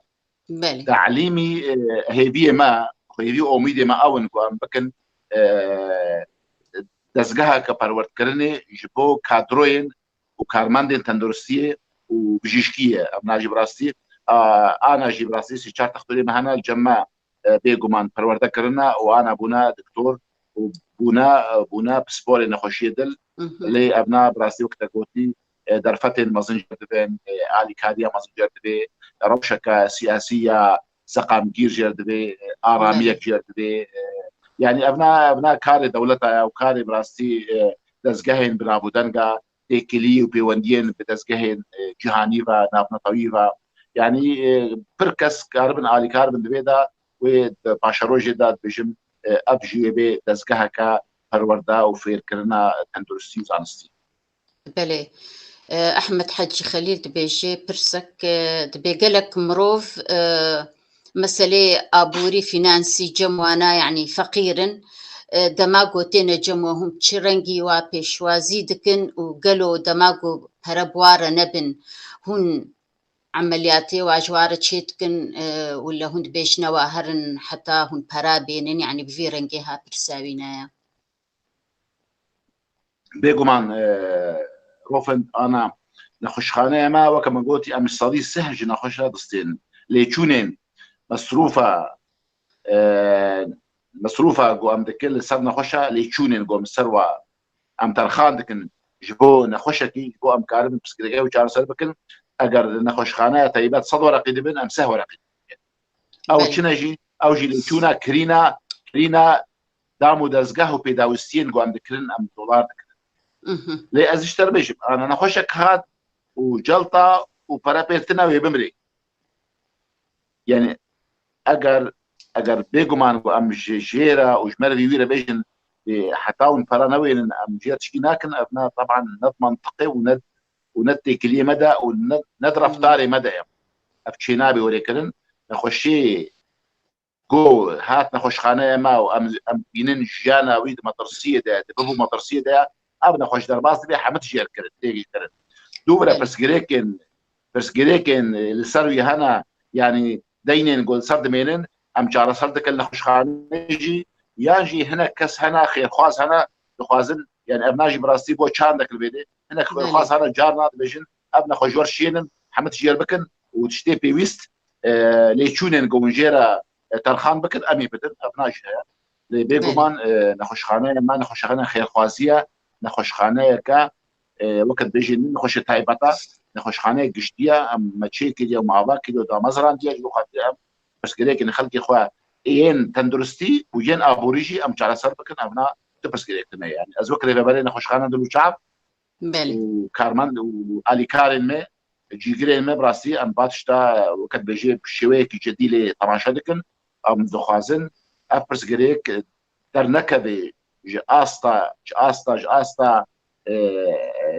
Belê. Te'lîmî, e, hêviyê me, hêvî û omîdê me ew in ku em bikin, e, dezgeheke perwerdkirinê ji bo kadroyên û karmendên tenduristiyê û bijîşkiyê. Em na jî bi rastî, a, ana jî bi rastî sê çar textorê me hene li cem me, e, bêguman perwerde kirine û ana bûne doktor û bûne, e, bûne pisporê nexweşiyê dil. Mhm. Lê ev na bi rastî wek te gotî, e, derfetên mezin jê dibin, e, alîkariya mezin jê dibê, rewşeke siyasî ya seqamgîr jê dibê, e, aramiyek Belê. jê dibê. E, yanî ev na, ev na karê dewleta ye û karê bi rastî, e, dezgehên binav û denga têkilî û pêwendiyên bi dezgehên, e, cîhanî ve, navnetewî ve. Yanî, e, pir kes karibin alîkar bin di vê de wê di paşerojê de dibêjim, e, ev jî wê bê dezgeheke perwerde û fêrkirina tenduristî û zanistî. Belê. E, Ehmed Hecî Xelîl dibêje, pirsek, e, dibê gelek mirov, e, meseleyê aborî, fînansî cem wana, yanî feqîr in. E, dema ku têne cem we hûn çi rengî wa pêşwazî dikin û gelo dema ku pere bi wa re nebin, hûn emeliyatê wa ji wa re çê dikin, e, wila hûn dibêjine wa herin heta hûn pera bênin, yanî bi vî rengê ha pirsa wî ne ye? Bêguman, e, Rofind, ana, Nexweşxaneya me, weke min gotî, em ji sedî sih ji nexweşa distênin. Lêçûnên mesrûfa, e, mesrûfa ku em dikin li ser nexweşa lêçûnên ku em ser wa em terxan dikin ji bo nexweşekî, ji bo em karibin pirsgirêkê û çareser bikin. Eger nexweşxaneya teybet sed wereqî dibin, em sih wereqî dibin. Ew Belê. çine jî, ew jî lêçûna kirîna, kirîna dam û dezgeh û pêdawistiyên ku em dikirin, em dolar dikirin. Mhm. Lê ez ji te re bêjim, ana nexweşek hat û celta û pere pê tine wê bimrê. Yani eger, eger bêguman ku em ji jê re û ji me re vî wî re bêjin, ê, heta hûn pere newênin, em jê re tişkî nakin, ev ne, teban ne di mantiqê û ne, û ne di têkiliyê me de û ne, ne di reftarê me de ye. Ev çênabe were kirin. Nexweşê ku hat nexweşxaneya me û em, em bînin jiyana wî di metirsiyê de, di bibû metirsiyê de, ev nexweş derbas dibe, hemî tişt jê re kirin, tê jê kirin. Dû bire Belê. pirsgirêkên, pirsgirêkên, e, li ser wî hene, yanî deynên ku li ser dimênin, em çareser dikin nexweşxaneyê jî, yan jî hinek kes hene, xêrxwaz hene, dixwazin, yani ev na jî bi rastî bo çandek li vê de, hinek Belê. xêrxwaz hene, carna dibêjin, ev nexweş wer şênin, hemî tişt jê re bikin û tiştê pêwîst, e, lêçûnên ku hûn jê re, e, terxan bikin, em ê bidin, ev na jî heye. Lê Belê. bêguman, e, nexweşxaneya me, nexweşxaneya xêrxwazî ye, nexweşxaneyeke, e, weke dibêjin, nexweşê taybet e, nexweşxaneyek giştî ye, em me çê kiriye û me ava kiriye û damezirandiye, ji bo xatirê em pirsgirêkên xelkê xwe yên tenduristî û yên aborî jî em çareser bikin, ev na tu pirsgirêk tune ye. Yani ez wek rêveberê nexweşxaneya dil û çav Belê. û karmend û alîkarên me, cîgirên me, bi rastî em ba tişta, weke dibêjê, bi şêweyekî cidî lê temaşe dikin. Em dixwazin ev pirsgirêk dernekeve ji asta, ji asta, ji asta, e,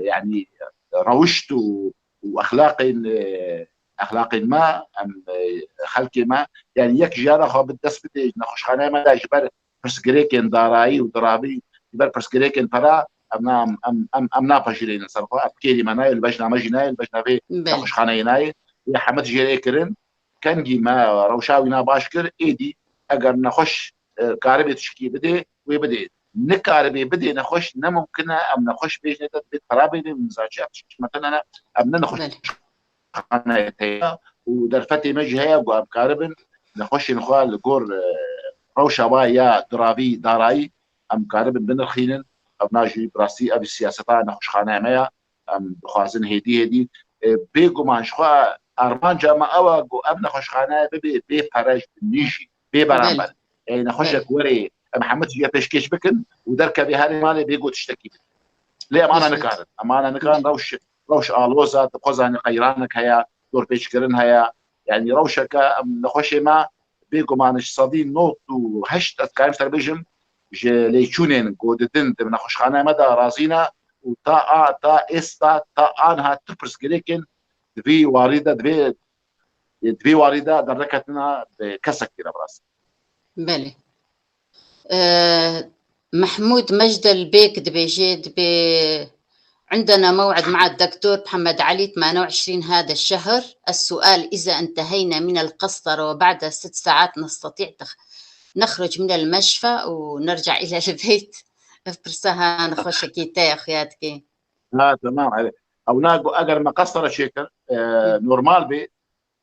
yani rewişt û, û exlaqên, e, exlaqên me, em, e, xelkê me, yani yek jiyana xwe bi dest bide, nexweşxaneya me de ji ber pirsgirêkên darayî û diravî, ji ber pirsgirêkên pera, em na-, em, em, em, em napejirênin ser xwe, ev kêrî me nayê, li bejna me jî nayê, li bejna vê Belê. nexweşxaneyê nayê. Wê hemî jê re kirin, kengî me rewşa wî na baş kir, êdî eger nexweş, e, karibê tişkî bidê, wê bidê. Nikaribê bidê nexweş, ne mumkin e, em nexweş bêjine te, dibê pera bêne, min zaçî ev tişt me tune ne, em ne nexweş Belê. xaneyê te ye û derfetê me jî heye ku em karibin nexweşên xwe li gor, e, rewşa wa ya diravî, darayî, em karibin binirxînin. Ev na jî bi rastî ev siyaseta nexweşxaneya me ya. Em dixwazin hêdî hêdî, e, bêguman ji xwe armanca me ew e ku ev nexweşxane bibe bê pere ji nî jî, bê beramber. Belê. Ey nexweşek Belê. were em hemî tişt jê pêşkêş bikin û derkeve herê malê bê ku tiştekî bide. Lê em ana Mizgît. nikarin. Em ana nikarin Belê. rewş, rewş aloz e, tu xwe zanî qeyranek heye, dorpêçkirin heye. Yani rewşeke em nexweşê me bêguman ji sedî nod û heşt ez karim ser bêjim, ji lêçûnên ku didin di nexweşxaneya me de razî ne û ta a, ta êsta, ta aniha tu pirsgirêkên di vî warî de, di vê, di vî warî de derneketina bi kesekî re bi rastî. Belê. Ee, Mehmûd Mejdel Bêk dibêje, dibê عندنا موعد مع الدكتور محمد علي ثمانية وعشرين هذا الشهر. السؤال: إذا انتهينا من القسطرة وبعد ست ساعات نستطيع تخ-، نخرج من المشفى ونرجع إلى البيت؟ Ev pirsa ha nexweşekî te ye, xuya dikê. Ha, temam. Ew na ku eger me qestara çêkir, e, Hı. normal bê,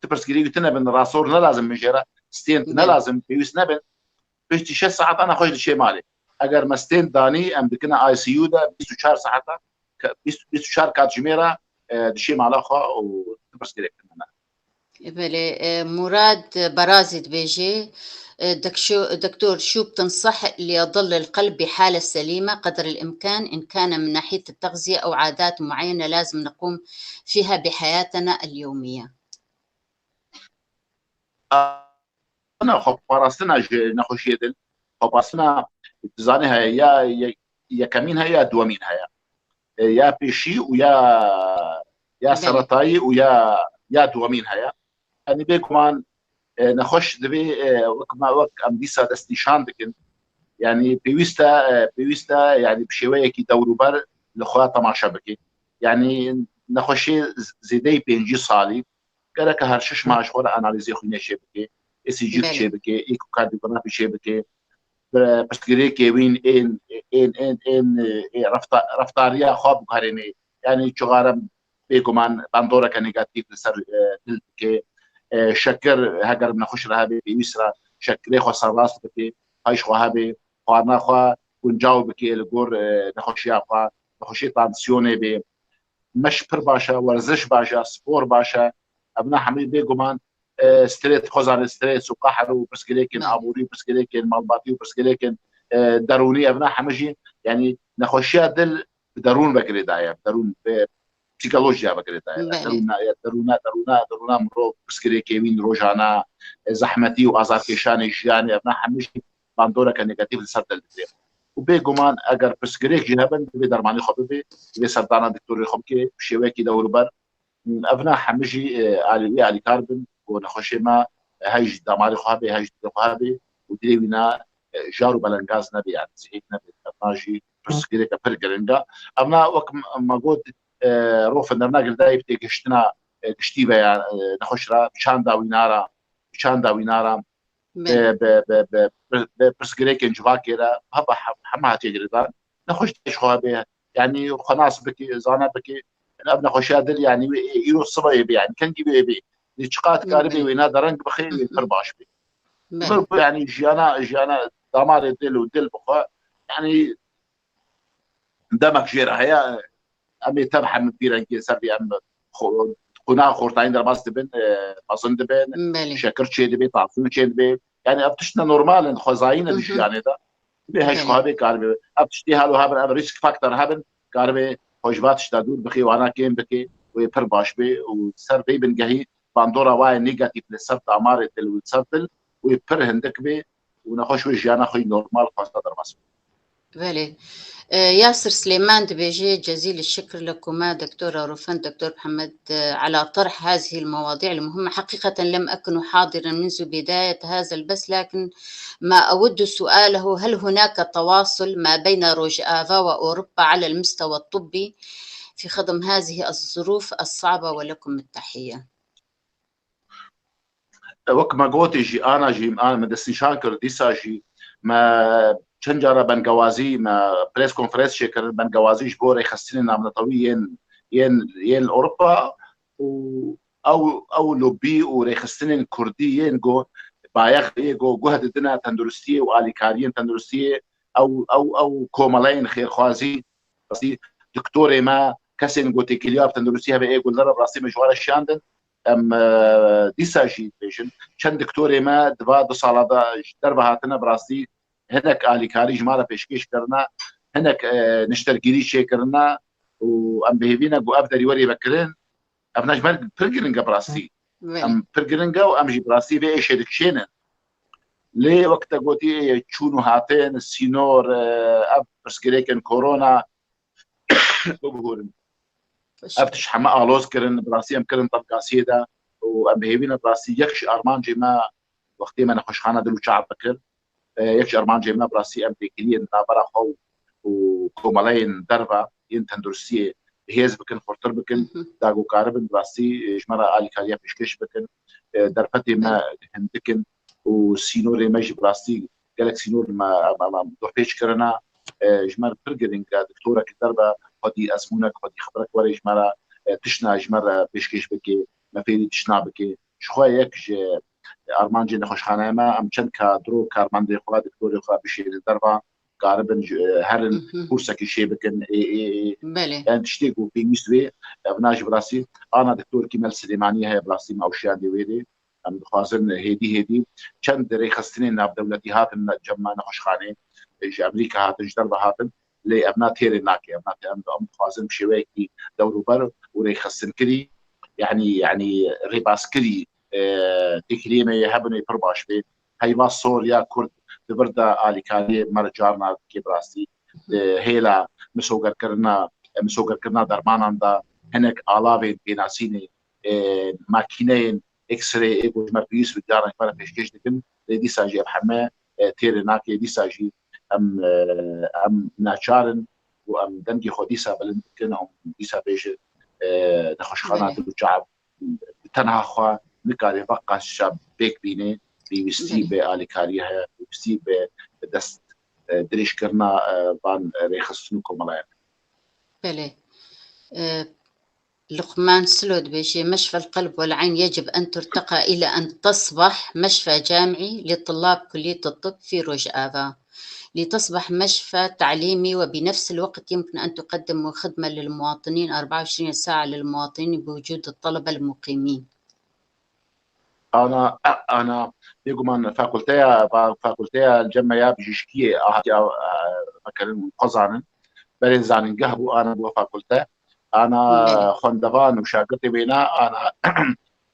tu pirsgirêkî tune bin, rasor ne lazim min jê re, stent ne Belê. lazim, pêwîst nebin. Piştî şeş saeta nexweş diçê malê. Eger me stent danî, em dikine I C U de bîst û çar saeta, ke-, bîst, bîst û çar katjimêra, e, diçê mala xwe û tu pirsgirêk tune ne. Belê, e, Murad Barazî dibêje, e, دكشو-، دكتور، شو بتنصح ليظل القلب بحالة سليمة قدر الإمكان، إن كان من ناحية التغذية أو عادات معينة لازم نقوم فيها بحياتنا اليومية؟ Xweparastina ji nexweşiyê dil, xweparastina, tu zanî, heye ya, ya yekemîn heye ya duwemîn heye. E, ya pêşî û ya, ya Belê. seretayî û ya, ya duwemîn heye. Yanî bêguman, e, nexweş divê, e, wek me, wek em dîsa destnîşan dikin. Yanî pêwîst e, e, pêwîst e, yanî bi şêweyekî dewrûber li xwe temaşe bike. Yanî nexweşê z-, zêdeyî pêncî salî gereke her şeş mah ji xwe re analîzê xwînê çê bike, E C G Belê. çê bike, êkokardyografî çê bike, bi pirsgirêkê wîn ên, ên, ên, ên, ê, refta-, reftariya xwe biguherêne. Yanî çixare bêguman bandoreke negatîf li ser, e, dil dike. E, şekir, heger nexweş re hebe, pêwîst re şekirê xwe serrast bike, payîş xwe hebe, xwarina xwe guncaw bike li gor, e, nexweşiya xwe, nexweşiyê tansiyonê bê. Meş pir baş e, werziş baş e, spor baş e. Evna hemî bêguman, e, strêt, xwe zanê strês û qehr û pirsgirêkên Belê. aborî û pirsgirêkên malbatî û pirsgirêkên, e, derûnî, evna hemî jî, yanî nexweşiya dil bi derûn ve girêdaye, bi derûn, bi psîkolojiya ve girêdaye. Belê. Derûna, derûna, derûna, derûna mirov, pirsgirêkê wî rojana, e, zehmetî û azarkêşanê jiyanê, evna hemî jî bandoreke negatîf li ser dil didê. Û bêguman eger pirsgirêk jî hebin, divê dermanê xwe bibê, divê serdana doktorê xwe bike, bi şêweyekî dewrûber. Evna hemî jî, e, alî-, wê alîkar bin ku nexweşê me, e, hey ji damarê xwe hebe, hey ji dilê xwe hebe û dilê wî ne, e, jar û belengaz nebe, yani zihêk nebe. Evna jî pirsgirêke pir giring e. Evna wek m-, me got, e, Rofen, evna girêdayî bi têgihiştina, e, giştî ve ya, e, nexweş re, bi çanda wî nara, bi çanda wî nara, Belê. bi, bi, bi, bi, bi, bi pirsgirêkên civakê re, hebe hem-, hema hatiye girêdan. Nexweş ji xwe hebe, yani xwe nas bike, zana bike. Ev nexweşiya dil, yani wê ê-, îro sibe wê bê, yani kengî wê bê. Lê çiqas karibê Belê. wêna dereng bixe, wê Hı hı. pir baş bê. Belê. Vir, yani jiyana, jiyana damarê dil û dil bixwe, yani demek jê re heye, em ê tev hemî vî rengê ser vî em xo-, qûna xortayîn derbas dibin, e, mezin dibin, Belê. şekir çê dibe, tansiyon çê dibe. Yani ev tişt ne normal in, xwezayî ne di Hı hı. jiyanê de. Divê heş Belê. xwe hebe karibe. Ev tiştê halo hebin, ev risk faktor hebin, karibe xwe ji va tişta dûr bixê, wana kêm bike, wê pir baş bê û ser vê bingehî bandora waye negatîf li ser damarê dil û li ser dil wê pir hindik bê û nexweş wê jiyana xwe yî normal xwesta derbas bike. Belê. E, Yasir Silêman dibêje, cezîl şikir li ku me doktora Rufen, doktor Mihemed, e, ala tarh hazihi l-mewadi'î l-muhimma. Heqîqeten lem ekunu hadiran munzu bidayet haza l-bes, lakin ma awuddu su'alehu, hel hunaka tawasul ma beyne Rojava we Ewropa ala l-mustewa t-tibbi fi xidm hazihi z-zuruf s-sa'ba, we lekum t-tehiyye. Wek me gotî jî, ana jî, ana me destnîşan kir, dîsa jî me çend cara bengewazî, me press konferans çêkirin, bengewazî ji bo rêxistinên navnetewî yên, yên, yên Ewropa û ew, ew lobî û rêxistinên kurdî yên ku bayex ê ku guh didine tenduristiyê û alîkariyên tenduristiyê, ew, ew, ew komeleyên xêrxwazî, rastî, doktorê me, kesên ku têkiliya bi tenduristî hebe ê guh li re, bi rastî me ji wan re şiyandin. Em, e, dîsa jî dibêjin, çend doktorê me di va du sala de ji derve hatine, bi rastî hinek alîkarî ji me re pêşkêş kirine, hinek, e, niştergîrî çêkirine û em bi hêvî ne ku ev derî werê vekirin. Ev ne ji me pir giring e bi rastî. Belê. Em pir giring e û em jî bi rastî vê êşê dikişênin. Lê wek te gotî, çûn û hatin, sînor, e, ev pirsgirêkên korona, bigurin. Ev tişt heme aloz kirin, bi rastî em kirin tevgasiyê de û em bi hêvî ne bi rastî yek ji armancê me wextê me nexweşxana dil û çav bikir. E, yek ji armancê me bi rastî em têkiliyên navbera xwe û, û komeleyên derve yên tenduristiyê bihêz bikin, xurtir bikin, Hı hı. da ku karibin bi rastî, e, ji me re alîkariya pêşkêş bikin. E, derfetê me Belê. hindik in û sînorê me jî bi rastî gelek sînor me, em, em, em dorpêç kirine. E, ji me re pir giring e, doktorek li derve xwedî ezmûnek, xwedî xibrek were ji me re, e, tiştna ji me re pêşkêş bike, me fêrî tiştna bike. Ji xwe yek ji armancên nexweşxaneya me, em çend kadro, karmendê xwe, doktorê xwe bişênin derve, karibin ji, herin Hı hı. kursekî çê bikin, ê, ê, ê. Belê. Em tiştê ku pêwîst wê, ev na jî bi rastî, ana doktor Kîmel Silêmanî heye, bi rastî me ew şiyandê wê dê. Em dixwazin hêdî hêdî çend rêxistinên navdewletî hatin cem me nexweşxanê, ji Amerîka hatin, ji derve hatin, lê ev na têrê nake, ev na tê-, em, em dixwazin bi şêweyekî dewrûber û rêxistinkirî, yanî, yanî rêbaskirî, e, têkiliyê me yê hebin ê pir baş bê. Heyva sor ya kurd di vir de alîkariyê me re carna dike bi rastî. E, hêla misogerkirina, e, misogerkirina dermanan de hinek alavên pênasînê, e, makîneyên X-ray ê ku ji me pêwîst bi caran ji me re pêşkêş dikin. Lê dîsa jî ev heme, e, têrê nake, dîsa jî em, e, em naçar in û em dengê xwe dîsa bilind bikin û dîsa bêjin, e, nexweşxana Belê. dil û çav bi tenha xwe nikare veqaşa pêk bîne, pêwîstî Belê. bi alîkariyê heye, pêwîstî bi dest, e, dirêjkirina, e, van rêxistin û komeleyan. Belê. E, لقمان سلو دبيجي: مشفى القلب والعين يجب أن ترتقى إلى أن تصبح مشفى جامعي لطلاب كلية الطب في روجافا، لتصبح مشفى تعليمي، وبنفس الوقت يمكن أن تقدم خدمة للمواطنين، أربعة وعشرين ساعة للمواطنين بوجود الطلبة المقيمين. Ana, ana, bêguman fakulteya, fa-, fakulteya li cem me ya bijîşkiyê a hatiya, e, vekirin û xwezanin. Berê zanîngeh bû, ana bû fakulte. Ana Belê. Xwendevan û şagirtê wêna, ana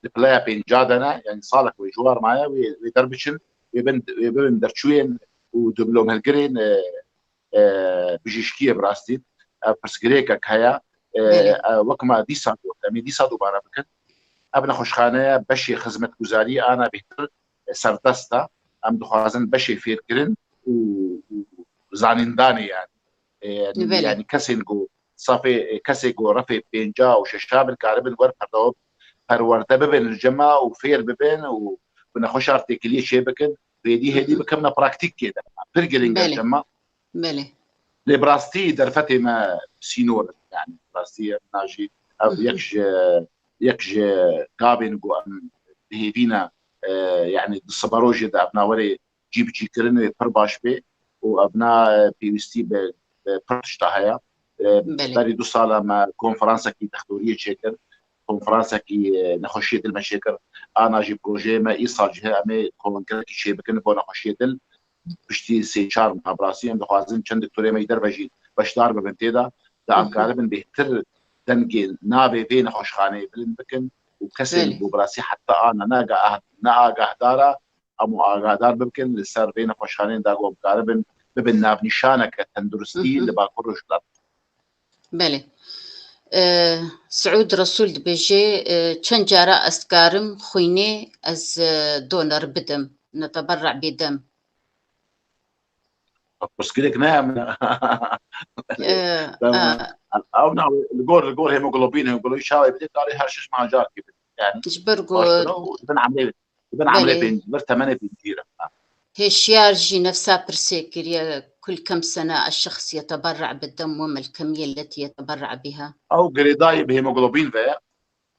di pileya pênca de ne, yani salek wê ji war maye, wê, wê derbiçin, wê bin, wê bibin derçûyên û diplomhilgirên, e, e, bijîşkiyê bi rastî. Ev pirsgirêkek heye. E, Belê. E, wek me dîsa got, em ê dîsa dubare bikin. Ev nexweşxaneya beşê xizmetguzariyê ana bêhtir, e, serdest e. Em dixwazin beşê fêrkirin û, û zanîndanê yani. E, Belê. Yani kesên ku safê, e, kesê ku refê pênca û şeşa bin karibin wer perdew-, perwerde bibin li cem me û fêr bibin û bi nexweşar têkiliyê çê bikin. Hêdî hêdî Hı hı. bikevine praktîkê de. Pir giring e Belê. cem me. Belê. Lê bi rastî derfetê me sînor in. Yani bi rastî em najî ev Hı hı. yek ji, yek ji gavên ku em bi hêvî ne, e, yani di siberojê de ev nawerê cî bi cî kirin wê pir baş bê û ev na, e, pêwîstî bi, bi pir tişta heye. E, Belê. Berî du sala me konferansekî dextoriyê çêkir, konferansekî, e, nexweşiyê dil me çêkir. Ana jî projeyê me îsal jî heye, em ê kongrekî çêbikin bo nexweşiyê dil. Piştî sê çar meha bi rastî em dixwazin çend doktorê me jî derve jî beşdar bibin tê de. Da em Hı hı. karibin bêhtir dengê navê vê nexweşxaneyê bilind bikin û kesên Belê. ku bi rastî heta ana ne agah-, ne agahdar e, em û agahdar bikin li ser vê nexweşxaneyên da ku em karibin bibin navnîşaneke tenduristî Hı hı. li Bakur Rojhilat. Belê. E, Siûd Resûl dibêje, e, çend cara ez dikarim xwînê ez, e, doner bidim, neteberre bidim. Pirsgirêk ne em. E, Em, e, ew ne, li gor, li gor hemoglobîn, hemoglobîn çawa bidê, karê her şeş meha carekê bidê. Yani, Ji ber ku baştir e û dibin emrê, dibin emrê Belê. pênc, vir temenê pêncî re. Hêşiyar jî nefsa pirsê kiriye, كل كم سنة الشخص يتبرع بالدم وما الكمية التي يتبرع بها؟ Ew girêdayî bi hemoglobîn ve ye.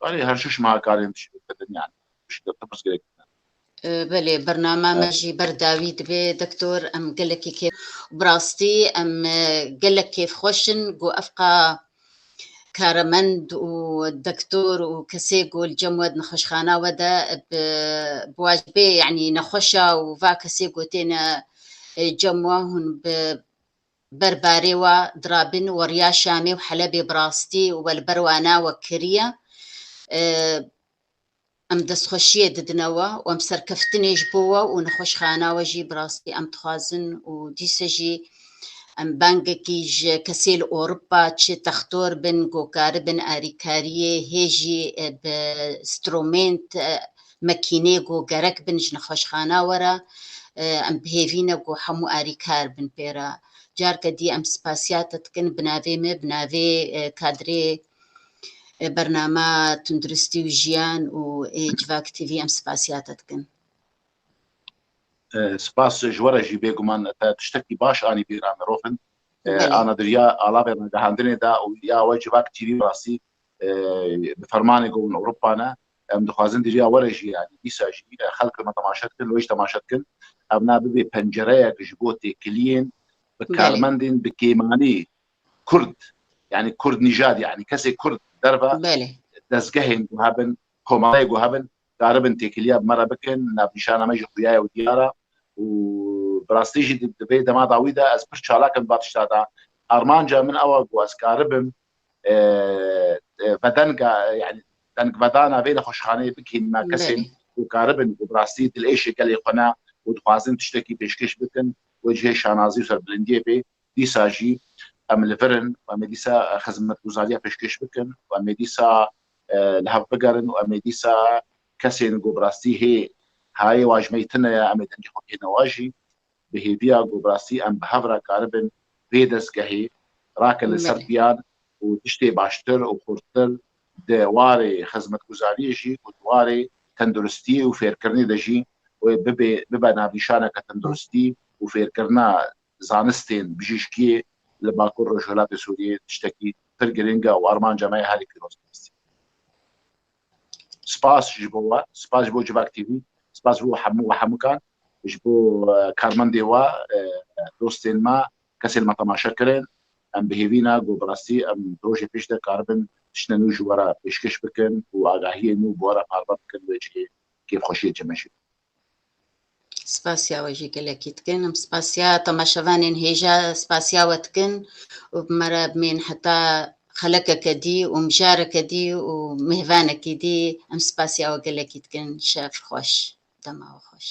Karê her şeş meha karên tişt bidin yani. Tişt pirsgirêk. E, belê, bernama me Evet. jî ber dawî dibe, doktor, em gelekî kêf, bi rastî em, e, gelek kêfxweş in ku evqa karemend û doktor û kesê ku li cem we di nexweşxana we de bi, bi wacibê, yanî nexweşa û va kesê ku têne, e, cem we hûn bi ber barê we dirabin we riya Şamê û Helebê bi rastî û we li ber wana we kiriye. E, Em destxweşiyê didine we û em serkeftinê ji bo we û nexweşxana we jî bi rastî em dixwazin û dîse jî em bangekî ji kesê li Ewropa çi textor bin ku karibin arîkariyê hê jî, e, bi stromênt, e, mekînê ku gerek bin ji nexweşxana we re, e, em bi hêvî ne ku hemû arîkar bin pê re. Carke dî em spasiya te dikin bi navê me, bi navê, e, kadrê e, bernama Tunduristî û Jiyan û ê Civak T V em spasiya te dikin. E, spas ji we re jî bêguman te tiştekî baş anî bîra mirovin. E, Belê. Ana di riya alavê ragihandinê de û ya we Civak T V rastî, e, bi fermanê ku hûn Ewropa ne, em dixwazin di riya we re jî, yanî dîsa jî, e, xelk me temaşe dikin, wê jî temaşe dikin. Ev na bibe pencereyek ji bo têkiliyên bi Belê. karmendên bi kêmanî Kurd, yani Kurd nîjad, yani kesê Kurd derve Belê. dezgehên ku hebin, komeleyê ku hebin, karibin têkiliya bi me re bikin, navnîşana me jî xuya ye û diyar e. Û bi rastî jî di, di vê dema dawî de ez pir çalak im va tişta de. Armanca min ew e ku ez karibim, e, e, vedenga, yani dengvedana vê nexweşxaneyê bigihînime kesên Belê. ku karibin û bi rastî dilêşê gelê xwe ne û dixwazin tiştekî pêşkêş bikin, wê cihê şanazî û serbilindiyê bê. Dîsa jî em li vir in û em ê dîsa xizmetguzariya pêşkêş bikin û em ê dîsa, e, li hev bigerin û em ê dîsa kesên ku bi rastî hê hayê wa ji me yî tune ye, em ê dengê xwe bihêne wa jî. Bi hêviya ku bi rastî em bi hev re karibin vê dezgehê rakin li ser Belê. piyan û tiştê baştir û xurttir di warê xizmetguzariyê jî û di warê tenduristiyê û fêrkirinê de jî wê bibe, bibe navnîşaneke tenduristî û fêrkirina zanistên bijîşkiyê li Bakur Rojhilatê Sûriyê tiştekî pir giring e û armanca me ye herî pîroz bibîstî. Spas ji bo we, spas ji bo Civak T V, spas ji bo hemû we hemûkan, ji bo, e, karmendê we, e, dostên me, kesên me temaşe kirin. Em bi hêvî ne ku bi rastî em rojê pêş de karibin tiştine nû ji we re pêşkêş bikin û agahiyê nû bi we re parve bikin wê cihê kêfxweşiyê çemeşê. Spasiya we jî gelekî dikin. Em spasiya temaşevanên hêja spasiya we dikin û bi me re bimên heta xelekeke dî û mijareke dî û mêvanekî dî. Em spasiya we gelekî dikin. Şev xweş, dema we xweş.